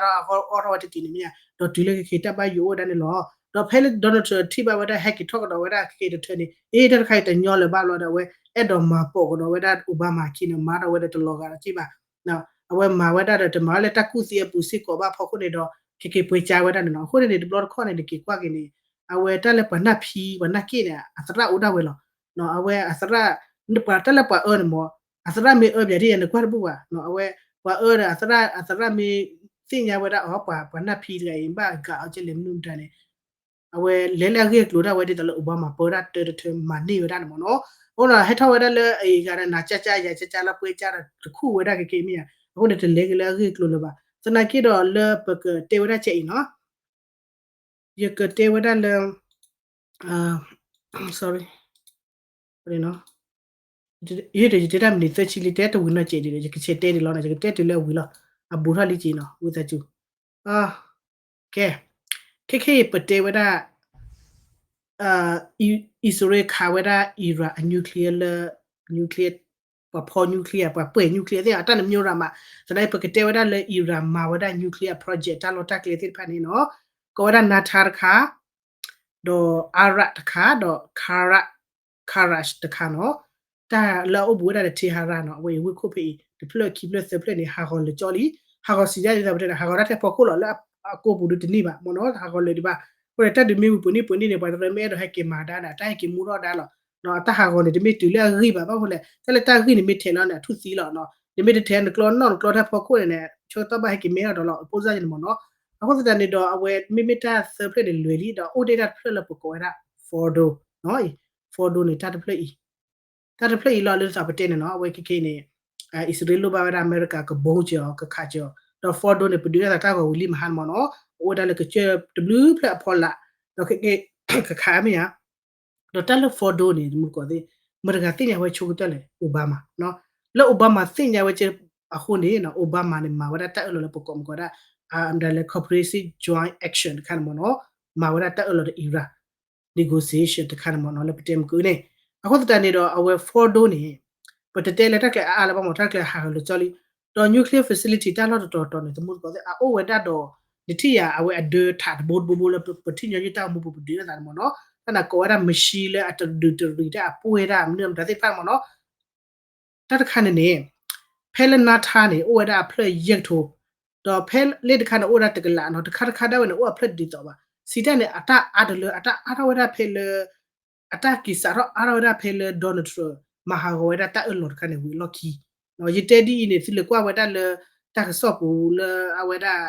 ါထီၣ်ဝဲတက့ၢ်န့ၣ်မ့ၢ်ဧါ ဒီးတုၤလၢခဲခဲတၢ်ဘၣ်ယိၣ်အိၣ်ဝဲဒၣ်န့ၣ်လီၤ ဒီးဖဲလၢ Donald Trump ထံၣ်ဘၣ်ဝဲဒၣ်ဟဲက့ၤထီၣ်ကဒီးဝဲဒၣ်ခဲခဲတထၢန့ၣ် အ့ တၢ်တခါအံၤတညီလၢၤဘၣ်ဘျီဒီး အဝဲအဲၣ်ဒိးမၤပိာ်ကဒီးဝဲဒၣ် Obama ခံန့ၣ် မၤဒီးဝဲဒီးတလီၤဂာ်ဒီးက့ဘၣ် အဝဲမၤဝဲဒၣ်ဒီးတမၤဝဲလၢတၢ်ကူၣ်သံအပူၤစ့ၢ်ကီးဘၣ်ဖီခိၣ်န့ၣ်ဒီး ခဲက့ၤပှဲၤကါဝဲဒၣ်န့ၣ်လီၤ. အဃိန့ၣ်န့ၣ် တဘျီတခီၣ်န့ၣ် နက့ၤကွၢ်က့ၤန့ၣ် အဝဲတၢ်လၢပှၤနၢ်ဖံ ပှၤနၢ်က့ၣ်န့ၣ် အသရၣ်အိၣ်ဒၣ်ဝဲလီၤ. အဝဲအသရၣ် ပှၤတၢ်လၢပှၤအၢန့ၣ်မ့ၢ် အသရၣ်မ့ၢ်အၢပၠးဒ်ယဲန့ၣ် ကွၢ်တဘူၣ်ဘၣ်. အဝဲ ပှၤအၢဒီးအသရၣ် အသရၣ်မ့ၢ်သ့ၣ်ညါဝဲဒၣ်အီၤ ပှၤ ပှၤနၢ်ဖံတဂၤအံၤ ဘၣ်ဂာ်အီၤကလဲၣ်မနုၤမတၤန့ၣ် အဝဲလဲၤလၢအဂ့ၢ်အကျိၤဒၣ်ဝဲဒ်သိးလၢ Obama ပၢတၢ်တၢတထၢမၤန့ၢ်ဝဲဒၣ်န့ၣ်မ့ၢ်နီၤ. အဃိဒီးဟဲထီၣ်ဝဲဒၣ်လၢအဂၤဒီး နၤကၠၢ်ကၠၢ်ယၤကၠၢ်ကၠၢ်လၢပှဲၤကၠၢ်ဒီးတခူၣ်ဝဲဒၣ်ကက့မ့ၢ်ဧါ. အဃိန့ၣ် တလဲၤက့ၤလၢအဂ့ၢ်အကျိၤလၢၤဘၣ်. သနာ်က့ဒီးလၢပကတဲဝဲဒၣ်ကဲအံၤနီၤ ယကတဲဝဲဒၣ်လၢ sorry ယတဲတၢ်မံးနံးသၢဆံလံ တဲတဝံၤနီၢ်ကဲဒ်ဒီး ယကဆဲးတဲဒ်လီၤနီၤ ယကတဲတုၤလၢအဝံၤလီၤ အဘူးထီၣ်လံက့နီၤ ဝံသးစူၤ ကဲ ခဲခဲအံၤပတဲဝဲဒၣ် အံၣ်စရ့လးခးဝဲဒၣ် Iran အ nuclear လၢ nuclear ပှၤဖီ nuclear ပှၤပှဲၤ nuclear သ့ၣ် အတၢ်နမံၤရၤမး သနာ်က့ပကတဲဝဲဒၣ်လၢ Iran မၤဝဲဒၣ် nuclear project တၢ်လီၢ်တၢ်ကျဲသ့ၣ်တဖၣ်န့ၣ်နီၤ ကိးဝဲဒၣ် Natanz တခါ ဒီး Arak တခါ ဒီး Kara Karaj တခါနီၤ. တၢ်လၢအအိၣ်ဘူးဝဲဒၣ်လၢ Tehran နီၤ အဝဲအံၤဝ့ၢ်ခိၣ်ဖဲအံၤ တဖျၢၣ်ခံဖျၢၣ်သၢဖျၢၣ်န့ၣ် ဟးဂီၤလၢာ်ကၠီလံ. ဟးဂီၤစံးဒ်သိးပတဲန့ၣ် ဟးဂီၤတၢ်ထဲဖီခိၣ်လီၤ လၢအကိာ်ပူၤဒုတန့ၢ်ဘၣ်မ့ၢ်နီၤ ဟးဂီၤလၢာ်ဒံးဘၣ်. အဃိန့ၣ် တၢ်ဒုးမ့ၢ်ဝံၤပှဲၤနံၣ်ပှဲၤနံၣ်န့ၣ် ပှၤတရၢမ့ၢ်အဲၣ်ဒိးဟဲက့ၤမၤဒါဒီး တၢ်ဟဲက့ၤမူထီၣ်ဒါလီၤ. အတၢ်ဟးဂီၤန့ၣ် တမ့ၢ်တုၤလၢအဂ့ၢ်ဘၣ် ဘၣ်မနုၤလဲၣ် တၢ်လၢတၢ်ဂ့ၢ်န့ၣ်မ့ၢ်ထဲးလီၤန့ၣ် အထူၣ်သံလီၤ. နမ့ၢ်တထဲးနကျီနီၣ်နကျီထဲဖီခိၣ်န့ၣ်န့ၣ် ဆၢကတီၢ်ဘၣ်ဟဲက့ၤမ့ၢ်ထီၣ်ဒီးလီၤ အပိၢ်စၢ်န့ၣ်မ့ၢ်နီၤ. အဃိသတးန့ၣ်ဒီး အဝဲမ့မ့ၢ်တၢ်သၢဖျၢၣ်န့ၣ်လွဲၤလံ ဒီးအိၣ်တ့ၢ်တၢ်တဖျၢၣ်လၢပကိးဝဲဒၣ် Fordow နီၤ Fordow န့ၣ် တၢ်တဖျၢၣ်အံၤ တၢ်တဖျၢၣ်အံၤလီၤလၢသးပတဲန့ၣ်နီၤ အဝဲခဲခဲအံၤန့ၣ် အံၣ်စရ့လိၣ်ဘၣ်ဝဲဒၣ်အမဲရကၤကဘိကၢၤအီၤ ကခးကၢၤအီၤ ဒီး Fordow န့ၣ် ပဒုးဒၣ်သးတၢ်ဂီၤဝံၤလံမဟါန့ၣ်မ့ၢ်နီၤ အိၣ်ဝဲဒၣ်လၢကစၢၢ်တဘျုးဖျၢၣ်အဖီလာ် ဒီးခဲခဲ ကခးမ့ၢ်ဧါ ဒီးတၢ်လၢ Fordow န့ၣ် မုၢ်ကီၢ်သ့ၣ် မတၤတဂၤသ့ၣ်ညါဝဲဆိကတၢၢ်လဲၣ် Obama နီၤ လၢ Obama သ့ၣ်ညါဝဲကဲ အဃိန့ၣ် Obama န့ၣ် မၤဝဲဒၣ်တၢ်အၢၣ်လီၤလၢပကိးမုၢ်ကီၢ်ဒၣ် အမတၤလဲၣ် Comprehensive Joint Action တခါန့ၣ်မ့ၢ်နီၤ မၤဝဲဒၣ်တၢ်အၢၣ်လီၤဒီး Iran negotiation တခါန့ၣ်မ့ၢ်နီၤ လၢပတဲမုၢ်ကၢၢ်န့ၣ် အဃိသတးန့ၣ်ဒီး အဝဲ Fordow န့ၣ် ပတတဲလၢတၢ်ကျဲၤအါအါလၢၤဘၣ်မ့ၢ် တၢ်ကျဲၤဟးဂီၤလၢာ်ကၠီလံ ဒီး nuclear facility တၢ်လီၢ်တတီၤတီၤန့ၣ် သမူသကိးသ့ၣ် အအိၣ်ဝဲဒၣ်ဒီး နထံၣ်ယၤ အဝဲအဒၢထးတဘိတဘိဘိလၢပထံၣ်ညီနုၢ်တၢ်အိၣ်မူပူၤ ပဒုးဒၣ်သးန့ၣ်မ့ၢ်နီၤ တၢ်န့ၣ်ကိးဝဲဒၣ် machine လၢအတဒုးတရံးတၢ်အပှဲၤတၢ် မနုၤမတၤသ့ၣ်တဖၣ်န့ၣ်မ့ၢ်နီၤ တၢ်တခါန့ၣ်န့ၣ် ဖဲလၢ Natanz န့ၣ် အိၣ်ဝဲဒၣ်အဖျၢၣ်ယဲၢ်ကထိ ဒီးဖဲလၢတခါန့ၣ် အိၣ်ဝဲဒၣ်တကလးနီၤ တခါတခါဒၣ်ဝဲန့ၣ် အိၣ်အဖျၢၣ်ဒ်သိးဘၣ် စံးတၢ်န့ၣ် အတၢ်အါတလၢ အတၢ်အါထီၣ်ဝဲဒၣ်ဖဲလၢ အတၢ်က့ၤစးထီၣ်အါထီၣ်ဝဲဒၣ်ဖဲလၢ Donald Trump မၤဟးဂီၤဝဲဒၣ်တၢ်အၢၣ်လီၤတခါန့ၣ် ဝံၤအလီၢ်ခံ ယတဲဒ်အံၤန့ၣ် သုလဲၤကွၢ်ဝဲဒၣ်လၢ တၢ်ကစီၣ်ပူၤလၢအဝဲဒၣ်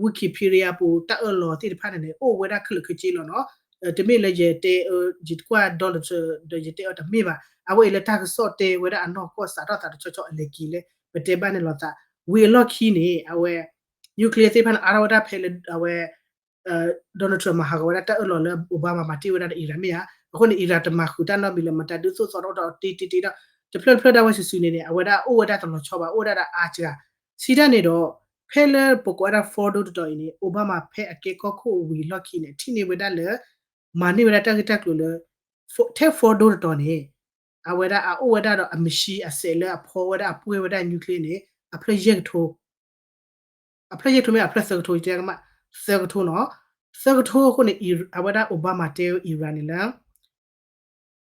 Wikipedia ပူၤ တၢ်အၢၣ်လီၤသ့ၣ်တဖၣ်န့ၣ်န့ၣ် အိၣ်ဝဲဒၣ်ခဲလၢာ်ခဲဆ့လီၤနီၤ တမ့ၢ်လၢယတဲ ယကွၢ် Donald Trump ဒီးယတဲအီၤတမ့ၢ်ဘၣ် အဝဲအံၤလၢတၢ်ကစီၣ်တဲဝဲဒၣ်အနီၢ်ကီၢ်စးထီၣ်သးတဆီဆီအလဲၤက့ၤလၢ ပတဲဘၣ်န့ၣ်လီၤသး ဝံၤအလီၢ်ခံန့ၣ် အဝဲ nuclear သ့ၣ်တဖၣ်န့ၣ် အါထီၣ်ဝဲဒၣ်ဖဲလၢအဝဲ Donald Trump မၤဟးဂီၤဝဲဒၣ်တၢ်အၢၣ်လီၤလၢ Obama မၤတ့ၢ်ဝဲဒၣ်ဒီး Iran မ့ၢ်ဧါ အဃိန့ၣ် Iran တမၤဃုာ်တၢ်နီတမံၤလၢၤ မတၤဒုးသိၣ်သီထီၣ်ဒီးတ့တ့တ့ဒီး တဖျၢၣ်တဖျၢၣ်ဒၣ်ဝဲစုာ်စုာ်န့ၣ်န့ၣ် အဝဲဒၣ်အိၣ်ဝဲဒၣ်တလီၤဆီဘၣ် အိၣ်ဝဲဒၣ်ဒီးအါစှၤ စံးတၢ်န့ၣ်ဒီး ဖဲလၢပကိးဝဲဒၣ် Fordow တတီၤအံၤန့ၣ် Obama ဖဲအကဲကီၢ်ခိၣ်ဝံၤလီၢ်ခံန့ၣ် ထံၣ်န့ၢ်ဝဲဒၣ်လၢ မၤန့ၢ်ဝဲဒၣ်တၢ်ဂ့ၢ်တၢ်ကျိၤလၢ ထဲ Fordow တတီၤန့ၣ် အဝဲဒၣ်အအိၣ်ဝဲဒၣ်ဒီးအ machine အစဲးလၢအဖီဝဲဒၣ်အပှဲၤဝဲဒၣ် nuclear န့ၣ် အဖျၢၣ်ယဲၢ်ကထိ အဖျၢၣ်ယဲၢ်ကထိမ့ၢ်အဖျၢၣ်သၢကထိ ယတဲကမၣ် သၢကထိနီၤ သၢကထိအဃိန့ၣ် အဝဲဒၣ် Obama တဲ Iran န့ၣ်လၢ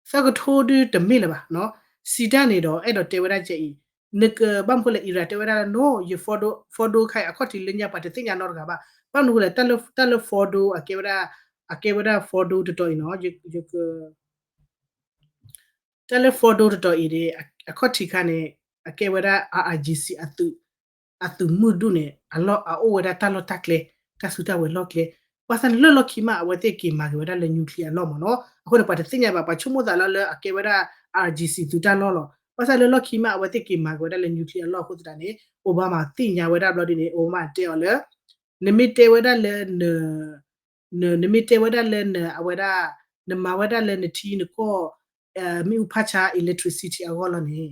သၢကထိဒုတမ့ၢ်လၢၤဘၣ်နီၤ စံးတၢ်န့ၣ်ဒီး အဲၣ်ဒိးတဲဝဲဒၣ်ကဲအံၤ နကဘၣ်မနုၤဃိလဲၣ် Iran တဲဝဲဒၣ်လၢ no ယ Fordow Fordow ခါအံၤ အခီၣ်ထံးလၢညါပှၤတသ့ၣ်ညါနီတဂၤဘၣ် ဘၣ်မနုၤဃိလဲၣ် တၢ်လၢ တၢ်လၢ Fordow အကဲဝဲဒၣ် အကဲဝဲဒၣ် Fordow တတီၤအံၤနီၤ ယက တၢ်လၢ Fordow တတီၤအံၤန့ၣ် အခီၣ်ထံးခါန့ၣ် အကဲဝဲဒၣ် IRGC အသုး အသုးမုၢ်ဒိၣ်န့ၣ် အလီၢ်အအိၣ်ဝဲဒၣ်တၢ်လီၢ်တၢ်ကျဲ တၢ်စုတၢ်ဝဲၤလီၢ်ကျဲ ဘၣ်ဆၣ်န့ၣ်လၢလီၢ်ခံမး အဝဲသ့ၣ်က့ၤမၤက့ၤဝဲဒၣ်လၢ nuclear အလီၢ်မ့ၢ်နီၤ အဃိန့ၣ် ပှၤတသ့ၣ်ညါဘၣ် ပှၤဆိကမိၣ်သးလၢလၢအကဲဝဲဒၣ် IRGC သုးတၢ်လီၢ်လီၤ ဘၣ်ဆၣ်လၢလီၢ်ခံမး အဝဲသ့ၣ်က့ၤမၤက့ၤဝဲဒၣ်လၢ nuclear အလီၢ်အဃိသတးန့ၣ် Obama သ့ၣ်ညါဝဲဒၣ်ဘျီဒ်န့ၣ် Obama တဲအီၤလၢ နမ့ၢ်တဲဝဲဒၣ်လၢ န နမ့ၢ်တဲဝဲဒၣ်လၢန အဝဲဒၣ် နမၤဝဲဒၣ်လၢနထံနကီၢ် မ့ၣ်အူဖးဆါ electricity အဂီၢ်လီၤန့ၣ်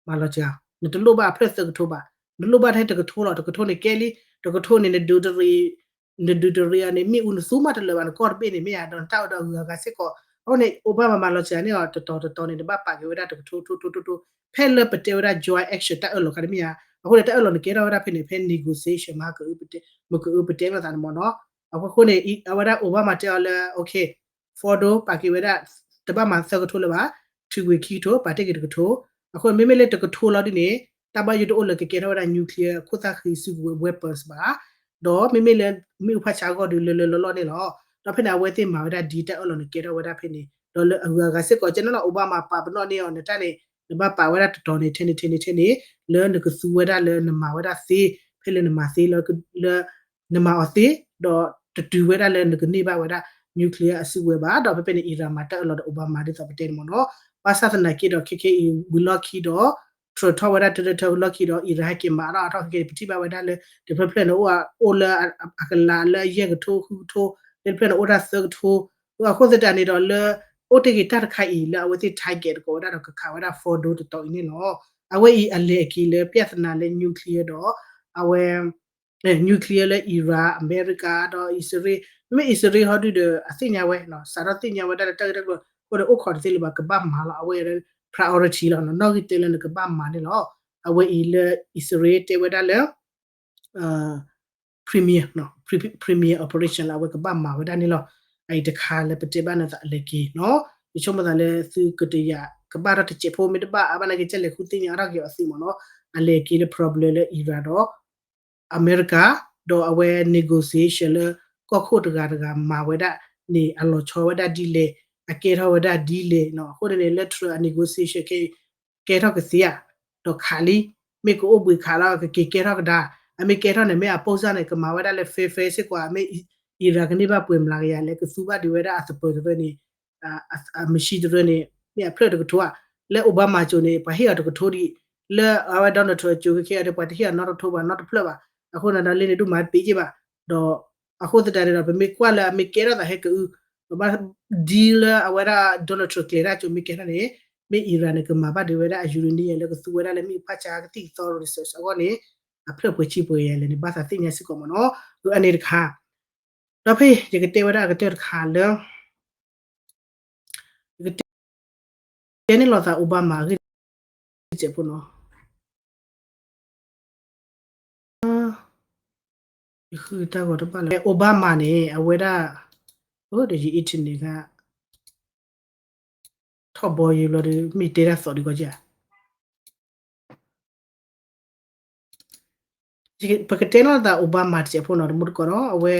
မၤလီၤစှၤ နတလိၣ်ဘၣ်အဖျၢၣ်သၢကထိဘၣ် နလိၣ်ဘၣ်ထဲတကထိလီၤ တကထိန့ၣ်ကဲလံ တကထိန့ၣ် နဒုးတရံး နဒုးတရံးအီၤန့ၣ် မ့ၣ်အူနသူမးတလၢာ်ဘၣ် နကီၢ်တဘ့ၣ်န့ၣ် မ့ၢ်ဧါ ဒီးနတၢ်အၢဒီးအဂုၤအဂၤစ့ၢ်ကီး အဃိန့ၣ် Obama မၤလီၤစှၤန့ၣ်အီၤ တတီၤတတီၤန့ၣ် နဘၣ်ပာ်က့ၤဝဲဒၣ်တကထိ ထိ ထိ ထိ ထိ ဖဲလၢပတဲဝဲဒၣ် joint action တၢ်အၢၣ်လီၤခါန့ၣ်မ့ၢ်ဧါ အဃိန့ၣ် တၢ်အၢၣ်လီၤန့ၣ်ကဲထီၣ်ဝဲဒၣ်ဖဲန့ၣ် ဖဲ negotiation မၤက မကအၢပတဲလိာ်သးန့ၣ်မ့ၢ်နီၤ အဃိန့ၣ် အဝဲဒၣ် Obama တဲအီၤလၢ okay Fordow ပာ်က့ၤဝဲဒၣ် တဘၣ်မၤသၢကထိလၢၤဘၣ် ထုးကွံာ်ခံကထိ ပာ်တ့ၢ်က့ၤတကထိ အဃိန့ၣ် မ့မ့ၢ်လၢတကထိလီၤဒ်န့ၣ် တၢ်ဘၣ်ယိၣ်တအိၣ်လၢကကဲထီၣ်ဝဲဒၣ် nuclear ခိၣ်သၣ်ဃံစုကဝဲၤ weapons ဘၣ် ဒီးမ့မ့ၢ်လၢ မ့ၣ်အူဖးဆါအဂီၢ်ဒီးလၢလၢလီၢ်လီၢ်န့ၣ်လီၤ. ဒီးဖဲန့ၣ်အဝဲသ့ၣ်မၤဝဲဒၣ်ဒ်တၢ်အၢၣ်လီၤန့ၣ်ကဲထီၣ်ဝဲဒၣ်ဖဲန့ၣ် ဒီးလၢအဂုၤအဂၤစ့ၢ်ကီး ကဲန့ၣ်လီၤ Obama ပာ်ပနီၣ်န့ၢ်အီၤ နတၢ်န့ၣ် နဘၣ်ပာ်ဝဲဒၣ်တတီၤန့ၣ် ထဲန့ၣ်ထဲန့ၣ်ထဲန့ၣ် လၢနကသူဝဲဒၣ်လၢနမၤဝဲဒၣ်သ့ ဖဲလၢနမၤသ့လၢ လၢ နမၤအီၤသ့ ဒီးတတုၤဝဲဒၣ်လၢနကန့ၢ်ဘၣ်ဝဲဒၣ် nuclear အစုကဝဲၤဘၣ် ဒီးဖဲဖဲန့ၣ် Iran မၤတၢ်အၢၣ်လီၤဒီး Obama ဒ်သိးပတဲန့ၣ်မ့ၢ်နီၤ ဘၣ်ဆၣ်သနာ်က့ဒီး ခဲခဲအံၤ ဝံၤလီၢ်ခံဒီး ထုးထီၣ်ဝဲဒၣ်တၢ်တၢ်လီၢ်ခံဒီး Iran ဟဲက့ၤမၤအါထီၣ်အါထီၣ်ခဲခဲအံၤ ပထံၣ်ဘၣ်ဝဲဒၣ်လၢ တဖျၢၣ်ဖျၢၣ်န့ၣ် အိၣ်လၢအကလးလၢယဲၢ်ကထိဃုကထိ လၢတဖျၢၣ်န့ၣ် အိၣ်ဒၣ်သၢကထိ အဃိသတးန့ၣ်ဒီးလၢ အိၣ်တ့ၢ်က့ၤတၢ်တခါအံၤလၢအဝဲသ့ၣ် target တကိးဝဲဒၣ်ဒီးကခးဝဲဒၣ် Fordow တတီၤအံၤန့ၣ်လီၤ. အဝဲအံၤအလဲၤအက့ၤလၢ ပြဿနာ လၢ nuclear ဒီး အဝဲ nuclear လၢ Iran အမဲရကၤဒီးအံၣ်စရ့လး မ့မ့ၢ်အံၣ်စရ့လးဟီဒုဒီး အသ့ၣ်ညါဝဲ စးထီၣ်သ့ၣ်ညါဝဲဒၣ်လၢတၢ်ဂ့ၢ်တၢ်ကျိၤအဃိဒီး အိၣ်ခိးတသ့လၢၤဘၣ် ကဘၣ်မၤလီၤ အဝဲ priority လီၤ နီၣ်ဂံၢ်တၢလၢနကဘၣ်မၤန့ၣ်လီၤ. အဝဲအံၤလၢအံၣ်စရ့လးတဲဝဲဒၣ်လၢ premier premier operation လၢအဝဲကဘၣ်မၤဝဲဒၣ်န့ၣ်လီၤ. အအံၤတခါလၢပတဲဘၣ်နသးအလဲၤက့ၤနီၤ. ယဆိကမိၣ်သးလၢသုကတယာ်ကဘၣ်ထီၣ်တစဲးဖိ မ့ၢ်တဘၣ်အါဘၣ်နာ်က့ ကလဲၤဃုသ့ၣ်ညါအါထီၣ်က့ၤအီၤသ့မ့ၢ်နီၤ. အလဲၤက့ၤလၢ problem လၢ Iran ဒီး အမဲရကၤ, ဒီးအဝဲ negotiation လၢကီၢ်ခိၣ်တဂၤတဂၤမၤဝဲဒၣ်န့ၣ် အလီၤဆီဝဲဒၣ်ဒ်လဲၣ်, အကဲထီၣ်ဝဲဒၣ်ဒ်လဲၣ်နီၤ. အဃိန့ၣ်န့ၣ် လၢ Trump အ negotiation ခဲအံၤ ကဲထီၣ်ကသ့ဧါ, ဒီးခးလံ, မ့ၢ်ကအိၣ်ဘှံးခးလီၤ ကက့ၤကဲထီၣ်ကဒါ, အမ့ၢ်ကဲထီၣ်န့ၣ် မ့ၢ်အ ပူစၢ် န့ၣ် ကမၤဝဲဒၣ်လၢ fair fair စ့ၢ်ကီး, မ့ၢ် Iran ကန့ၢ်ဘၣ်ပှဲၤမျးကယၤလဲၣ် ကသူဘၣ်ဒံးဝဲဒၣ်အသပၢၤတရၢန့ၣ် အ machine တရၢန့ၣ် မ့ၢ်အဖျၢၣ်တကထိဧါ. လၢ Obama ကၠိန့ၣ် ပှၤဟ့ၣ်အီၤတကထိဒံး, လၢအဝဲ Donald Trump ကၠိခဲခဲအံၤဒီး ပှၤတဟ့ၣ်အီၤနီတထိဘၣ် နီတဖျၢၣ်ဘၣ်. အဃိန့ၣ်ဒီး လၢန့ၣ်ဒိၣ်မးတပ့ၤက့ဘၣ်, ဒီးအဃိသတးန့ၣ်ဒီး ပမ့ၢ်ကွၢ်လၢအမ့ၢ်ကဲထီၣ်သးဟဲကအု, ပဘၣ် deal လၢအဝဲဒၣ် Donald Trump ကျဲၤတၢ်ကၠိမ့ၢ်ကဲထီၣ်န့ၣ် မ့ၢ် Iran န့ၣ် ကမၤဘၣ်ဒံးဝဲဒၣ်အ uranium လၢကသူဝဲဒၣ်လၢမ့ၣ်အူဖးဆါကသံၣ်ကသီ resource အဂီၢ်န့ၣ် အဖျၢၣ်ပှဲၤဆံပှဲၤယၤလဲၣ်န့ၣ် ဘၣ်သးသ့ၣ်ညါစ့ၢ်ကီးမ့ၢ်နီၤ. အန့ၣ်တခါ ဒီးဖဲယကတဲဝဲဒၣ်အကတၢၢ်တခါလၢ ယကတဲ တဲန့ၢ်လိာ်သး Obama အဂ့ၢ်တစဲးဖိနီၤ. ယဃုတၢ်ဂီၤတဘၣ်လၢ Obama န့ၣ် အဝဲဒၣ် အိၣ်ဒီးယ internet ခါ ထီၣ်ဘီယံၤဘျီဒီး မ့ၢ်တဲတၢ်သီၣ်ဒံးကီကၢ် ပကတဲလိာ်သး Obama တစဲးဖိနီၤ တမူတကိးနီၤ အဝဲ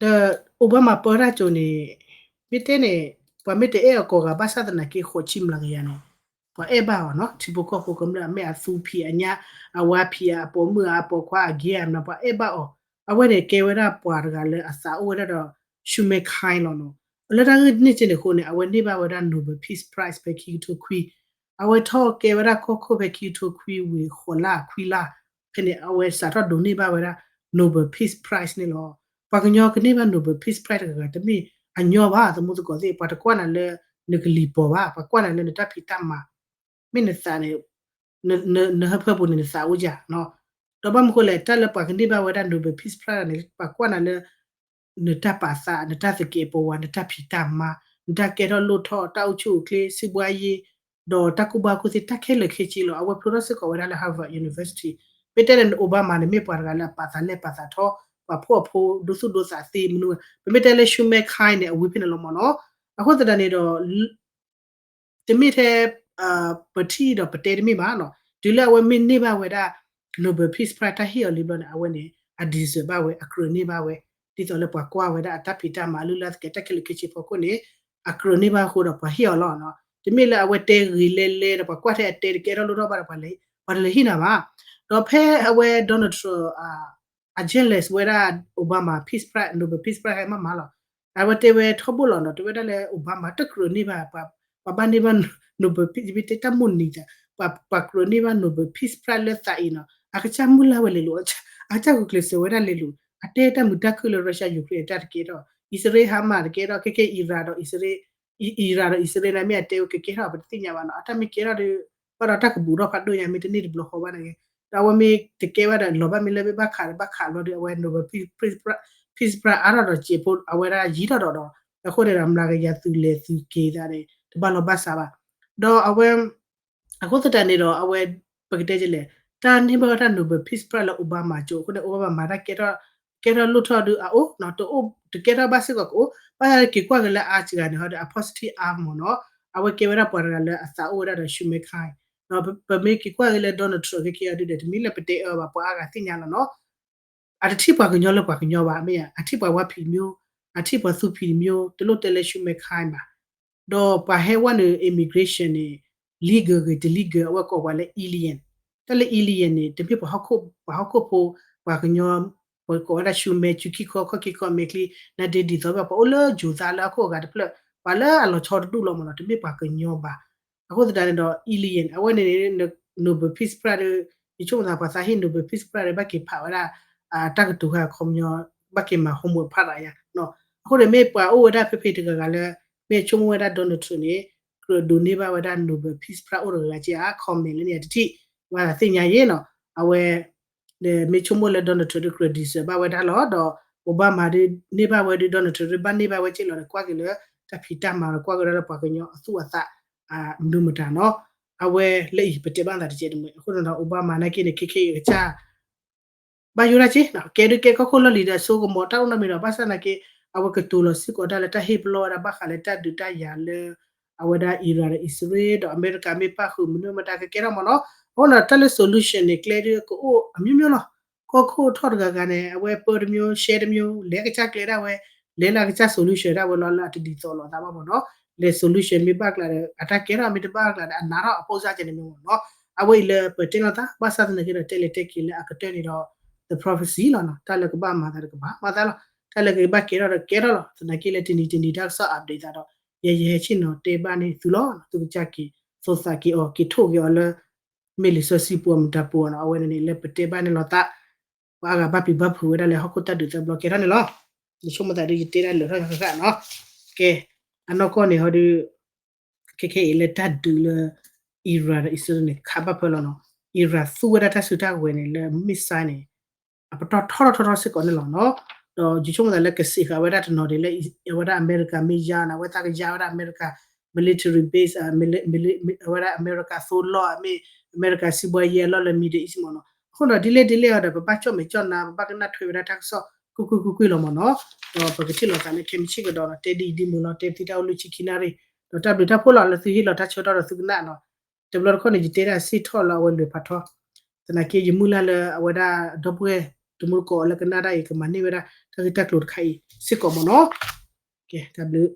ဒီး Obama ပၢတၢ်ကၠိန့ၣ် မ့ၢ်တဲန့ၣ် ပှၤမ့ၢ်တအဲၣ်အီၤကိးဂၤဘၣ်ဆၣ်သနာ်က့ ဃိးဆံမျးကယၤန့ၣ် ပှၤအဲၣ်ဘၣ်အီၤနီၤ ထံဖိကီၢ်ဖိကမျၢၢ် အမ့ၢ်အသူဖံးအညၣ် အဝါဖံး အပိာ်မုၣ် အပိာ်ခွါ အဂ့ၤအမနုၤ ပှၤအဲၣ်ဘၣ်အီၤ အဝဲန့ၣ်ကဲဝဲဒၣ်ပှၤတဂၤလၢအသးအိၣ်ဝဲဒၣ်ဒီး humankind လီၤနီၤ လၢတၢ်ဂ့ၢ်န့ၣ်စ့ၢ်န့ၣ်အဃိန့ၣ် အဝဲန့ၢ်ဘၣ်ဝဲဒၣ် Nobel Peace Prize ဖဲခံကထိခွံ အဝဲထီၣ်ကဲဝဲဒၣ်ကီၢ်ခိၣ်ဖဲခံကထိခွံဝံၤ ဃိးလါခွံလါ ဖဲန့ၣ် အဝဲစးထီၣ်ဒိးန့ၢ်ဘၣ်ဝဲဒၣ် Nobel Peace Prize န့ၣ်လီၤ. ပှၤကညီကန့ၢ်ဘၣ် Nobel Peace Prize တဂၤဂၤ တမ့ၢ်အညီဘၣ် သမူသကိးသ့ၣ် ပှၤတကွၢ်နၤလၢ နကလံၤပီၤဘၣ် ပှၤကွၢ်နၤလၢနတၢ်ဖံးတၢ်မၤ မ့ၢ်နသးန့ၣ် နဟၢဖၢပူၤန့ၣ် နသးအိၣ်ယၤနီၤ ဒီးဘၣ်မနုၤဃိလဲၣ် တၢ်လၢပှၤကန့ၢ်ဘၣ်ဝဲဒၣ် Nobel Peace Prize န့ၣ် ပှၤကွၢ်နၤလၢ နတၢ်ပာ်သး နတၢ်သကဲးပဝး နတၢ်ဖံးတၢ်မၤ နတၢ်ကဲထီၣ်လိၣ်ထီၣ် တၢ်အိၣ်ဆူၣ်အိၣ်ချ့ စံးဘှါယ့ ဒီးတၢ်ကူၣ်ဘၣ်ကူၣ်သ့ တၢ်ခဲလၢာ်ခဲဆ့လီၤ. အဝဲဖျိထီၣ်စ့ၢ်ကီးဝဲဒၣ်လၢ Harvard University မ့ၢ်တဲလၢန Obama န့ၣ် မ့ၢ်ပှၤတဂၤလၢအပာ်သးလဲၢ်ပာ်သးထီ ပှၤဖှီၣ်အဖိ ဒိသူၣ်ဒိသးသ့မနုၤ ပမ့ၢ်တဲလၢ humankind န့ၣ် အဝံၤဖဲန့ၣ်လီၤမ့ၢ်နီၤ အဃိသတးန့ၣ်ဒီး တမ့ၢ်ထဲ ပထံၣ်ဒီးပတဲတမ့ၢ်ဘၣ်နီၤ တုၤလၢအဝဲမ့ၢ်န့ၢ်ဘၣ်ဝဲဒၣ် Nobel Peace Prize တၢ်ဟ့ၣ်အီၤလံဘျီန့ၣ် အဝဲန့ၣ် အ deserve ဘၣ်ဝဲ အကြၢးန့ၢ်ဘၣ်ဝဲ ဒ်သိးလၢပှၤကွၢ်ဝဲဒၣ်အတၢ်ဖံးတၢ်မၤအလုၢ်အလၢ်သကဲးတၢ်ခဲလၢာ်ခဲဆ့ဖီခိၣ်န့ၣ် အကြၢးန့ၢ်ဘၣ်အဃိဒီးပှၤဟ့ၣ်အီၤလီၤနီၤ တမ့ၢ်လၢအဝဲတဲဂ့ၤလဲၤလဲၤဒီးပှၤကွၢ်ထဲအတဲတကဲထီၣ်လိၣ်ထီၣ်ဘၣ်ဒီး ပှၤတလဲၤဟ့ၣ်နၤဘၣ် ဒီးဖဲအဝဲ Donald Trump အ jealous ဝဲဒၣ် Obama Peace Prize Nobel Peace Prize ဟဲမၤမၤလီၤ အဝဲတဲဝဲထီဘိလီၤနီၤ တဲဝဲဒၣ်လၢ Obama တကြၢးန့ၢ်ဘၣ် ပှၤဘၣ်န့ၢ်ဘၣ် Nobel Peace ယမ့ၢ်တဲတၢ်မိၣ်နံၤသး ပှၤကြၢးန့ၢ်ဘၣ် Nobel Peace Prize လၢသးအံၤနီၤ အကစၢ်မုၢ်လၢ်ဝဲလဲၤလိာ် အကစၢ်ဂုာ်ကျဲးစၢးဝဲဒၣ်လဲၤလိာ် အတဲတၢ်မုာ်တၢ်ခုၣ်လၢ Russia Ukraine အတၢ်တကဲထီၣ် အံၣ်စရ့လး Hamas တကဲထီၣ် ခဲကဲ Iran ဒီး အံၣ်စရ့လး Iran ဒီးအံၣ်စရ့လးန့ၣ် မ့ၢ်အတဲဝဲကကဲထီၣ် ပတသ့ၣ်ညါဘၣ်နီၤ အတၢ်မ့ၢ်ကဲထီၣ်ဒီး ဘၣ်ဒီးတၢ်ကဘူးထီၣ်ဖးဒိၣ်ညါ မ့ၢ်တန့ၢ်တဘျီဃီဘၣ်န့ၣ် ဒီးအဝဲမ့ၢ်တကဲဘၣ်ဒီး လီၤဘၣ်မ့ၢ်လၢမ့ၢ်ဘၣ်ခးဒီးဘၣ်ခးဘျီဒီး အဝဲ Nobel Peace Prize အါထီၣ်ဒီးစဲးဖိ အဝဲဒၣ်ယံၤထီၣ်ဒီးဒီး အဃိန့ၣ်ဒီး မျးကယၤသုးလဲၤသုးက့ၤသးန့ၣ် တဘၣ်လီၤဘၣ်စးဘၣ် ဒီးအဝဲ အဃိသတးန့ၣ်ဒီး အဝဲ ပကတဲဒ်လဲၣ် တၢ်န့ၢ်ဘၣ်ဝဲဒၣ် Nobel Peace Prize လၢ Obama ကၠိအဃိန့ၣ် Obama တၢ်ကဲထီၣ် ကဲထီၣ်လိၣ်ထီၣ်ဒုးအအိၣ်နီၤ တအိၣ် တကဲထီၣ်ဘၣ်စ့ၢ်ကီးကအိၣ် ဘၣ်ဆၣ်က့ၤကွၢ်က့ၤလၢအါစှၤန့ၣ် ဟီဒီး အ positive အါမ့ၢ်နီၤ အဝဲကဲဝဲဒၣ်ပှၤတဂၤလၢအသးအိၣ်ဝဲဒၣ်ဒီး humankind ဒီးပမ့ၢ်က့ၤကွၢ်က့ၤလၢ Donald Trump ခဲကဲအီၤဒုးဒီး တမ့ၢ်လၢပတဲအၢဘၣ် ပှၤအါဂၤသ့ၣ်ညါလီၤနီၤ အတထံၣ်ပှၤကညီလၢပှၤကညီဘၣ် မ့ၢ်ဧါ အထံၣ်ပှၤဝါဖံးမျိုး အထံၣ်ပှၤသူဖံးမျိုး တလိၣ်တဲလၢ humankind ဘၣ် ဒီးပှၤဟဲဝဲနုာ် immigration န့ၣ် legal ဂ့ၤ တ legal အဝဲကိးပှၤလၢ alien တၢ်လၢ alien န့ၣ် တမ့ၢ်ပှၤဟီၣ်ခိၣ် ပှၤဟီၣ်ခိၣ်ဖိ ပှၤကညီ ပှၤကိးဝဲဒၣ် human စုခံခီ ခီၣ်ခံခီ မဲာ်ချံ နါဒ့ ဒ်သိးဘၣ် ပှၤအိၣ်လၢ ယိၤသး လၢဟီၣ်ခိၣ်အဂၤတဖျၢၣ် ပှၤလၢအလီၤဆီတဒူၣ်လီၤမ့ၢ်နီၤ တမ့ၢ်ပှၤကညီဘၣ် အဃိသတးန့ၣ်ဒီး alien အဝဲန့ၣ် Nobel Peace Prize ဒီး ယဆိကမိၣ်သးပှၤသးဟ့ၣ် Nobel Peace Prize ဒီး ဘၣ်က့ၤဖးဝဲဒၣ် တၢ်ကတိၤဟဲအခီပညီ ဘၣ်က့ၤမၤ homework ဖးရၤယါ အဃိန့ၣ် မ့ၢ်ပှၤအိၣ်ဝဲဒၣ်ဖဲဖဲတဂၤဂၤလၢ မ့ၢ်ဆိကမိၣ်ဝဲဒၣ် Donald Trump န့ၣ် ကြၢးဒိးန့ၢ်ဘၣ်ဝဲဒၣ် Nobel Peace Prize အိၣ်တဂၤဂၤက့ဧါ comment လၢန့ၣ်တထံၣ် ဝဲသ့ၣ်ညါယ့ၣ်နီၤ အဝဲ မ့ၢ်ဆိကမိၣ်လၢ Donald Trump ဒီး ကြၢး deserve ဘၣ်ဝဲဒၣ်လီၤ ဒီး Obama ဒီးန့ၢ်ဘၣ်ဝဲဒီး Donald Trump ဒီးဘၣ်န့ၢ်ဘၣ်ဝဲက့လီၤဒီး ကွၢ်က့ၤလၢ တၢ်ဖံးတၢ်မၤဒီးကွၢ်က့ၤလၢပှၤကညီအသူၣ်အသး မနုၤမတၤနီၤ အဝဲလၢအံၤပတဲဘၣ်သးတကဲးတမံၤ အဃိန့ၣ်ဒီး Obama နာ်က့န့ၣ် ခဲခဲအံၤအကစၢ် ဘၣ်ယိၣ်ဒၣ်က့ ကဲဒုးကဲကီၢ်ခိၣ်လီၢ်လံၤဒီးအစိကမီၤ တၢ်အိၣ်နီတမံၤဒီး ဘၣ်ဆၣ်သနာ်က့ အဝဲကတိၤလီၤစ့ၢ်ကီးတၢ်လၢတၢ်ဟ့ၣ်ပလီၢ်ဝဲဒၣ်ဘၣ်ဃးလၢတၢ်ဒုးတၢ်ယၤလၢ အဝဲဒၣ် Iran ဒီးအံၣ်စရ့လး ဒီးအမဲရကၤမ့ၢ်ပၣ်ဃုာ်မနုၤမတၤကကဲထီၣ်မ့ၢ်နီၤ. အဃိန့ၣ် တၢ်လၢ solution န့ၣ် ကျဲဒ်ကအိၣ်အမျိုးမျိုးလီၤ. ကီၢ်ခိၣ်ထီၣ်တဂၤဂၤန့ၣ် အဝဲပၢတမျိုး ရှဲတမျိုး လဲၤကစၢ်ကျဲဒၣ်ဝဲ လဲၤလၢကစၢ် solution ဒၣ်ဝဲလီၤလၢအတဒ်သိးလိာ်သးဘၣ်မ့ၢ်နီၤ. လဲၤ solution မ့ၢ်ဘၣ်ကျါဒီး အတၢ်ကဲထီၣ်မ့ၢ်တဘၣ်ကျါဒီး အနးထီၣ်အပိၢ်စၢ်ကဲန့ၣ်မ့ၢ်နီၤ. အဝဲအံၤလၢပတဲလိာ်သး ဘၣ်ဆၣ်သနာ်က့ဒီး တဲလဲၤတဲက့ၤလၢအကတၢၢ်န့ၣ်ဒီး the prophecy လီၤနီၤ. တၢ်လၢကဘၣ်မၤသးဒီးကဘၣ်မၤသးလီၤ. တၢ်လၢကဘၣ်ကဲထီၣ်ဒီးကဲထီၣ်လီၤ. သနာ်က့လၢတနံၤတနံၤတၢ်ကစီၣ် update သးဒီး ယဲယဟဲဆ့ၣ်နီၤတဲဘၣ်န့ၣ်သုလီၤ. သုကစၢ်က့ၤ သိသးက့ၤအီၤ က့ၤထိၣ်က့ၤအီၤလၢ မ့ၢ်လံာ်စီဆှံပူၤအမတၤပူၤနီၤ. အဝဲန့ၣ်န့ၣ် လၢပတဲဘၣ်န့ၣ်လိာ်သး ပှၤအါဂၤဘၣ်ပျံၤဘၣ်ဖုးဝဲဒၣ်လၢဟီၣ်ခိၣ်တၢ်ဒုးသၢဘျီကဲထီၣ်န့ၣ်လီၤ. ယဆိကမိၣ်သးဒ်ယတဲဒၣ်လၢာ်ထီၣ်ဃၣ်ဃၣ်နီၤ. ကဲ, အနီၢ်ကီၢ်န့ၣ်ဟီဒုး ခဲခဲအံၤလၢတၢ်ဒုးလၢ Iran ဒီးအံၣ်စရ့လးန့ၣ် ခးဘၣ်ဖၢလီၤနီၤ. Iran သူဝဲဒၣ်တၢ်စုတၢ်ဝဲၤန့ၣ်လၢ missile န့ၣ် အပတီၢ်ထီထီၣ်ထီထီၣ်စ့ၢ်ကီးန့ၣ်လီၤနီၤ. ဒီးယဆိကမိၣ်သးလၢကစံးဃာ်ဝဲဒၣ်တနီၤဒ်လၢ အဝဲဒၣ်အမဲရကၤမ့ၢ်ယါန့ၣ် အဝဲသးကယါဝဲဒၣ်အမဲရကၤ military base အဝဲဒၣ်အမဲရကၤသိလီၢ်အမ့ၢ် အမဲရကၤစံးဘှါယဲအလီၢ်လၢ Middle East မ့ၢ်နီၤ. အဃိဒီးဒ်လဲၣ်ဒ်လဲၣ်အီၤဒီး ပဘၣ်ကၠီၣ်မဲာ်ကၠီၣ်နါ ပဘၣ်ကနၣ်ထွဲဝဲဒၣ်တၢ်ကစီၣ် ကွ့ၢ်ကွ့ၢ်ကွ့ၢ်ကွ့ၢ်လီၤမ့ၢ်နီၤ. ဒီးပကထံၣ်လိာ်သးလၢခဲမုၢ်ဆ့ၣ်ကဒီးနီၤ တဲဒ်အံၤဒ်မုၢ်လီၤ တဲသံတၢ်အိၣ်လွံၢ်ဆံခံနၣ်ရံၣ် ဒီးတၢ်ဘျုးတၢ်ဖှိၣ်လီၤလၢသုဟ့ၣ်လီၤတၢ်ဆၢကတီၢ်ဒီးသုကနၣ်နီၤ. တဘျီတခီၣ်န့ၣ် ယတဲဒၣ်စ့ၢ်ထီၣ်လၢအဝဲလဲၤဖးထီ သနာ်က့ယမုၢ်လၢ်လၢအဝဲဒၣ်ဒီပုၢ်ဝဲၢ်တမူတကိးလၢကနၣ်တၢ်အံၤ ကမၤန့ၢ်ဝဲဒၣ်တၢ်ဂ့ၢ်တၢ်ကျိၤတခါအံၤစ့ၢ်ကီးမ့ၢ်နီၤ. ကဲ, တၢ်ဘျုး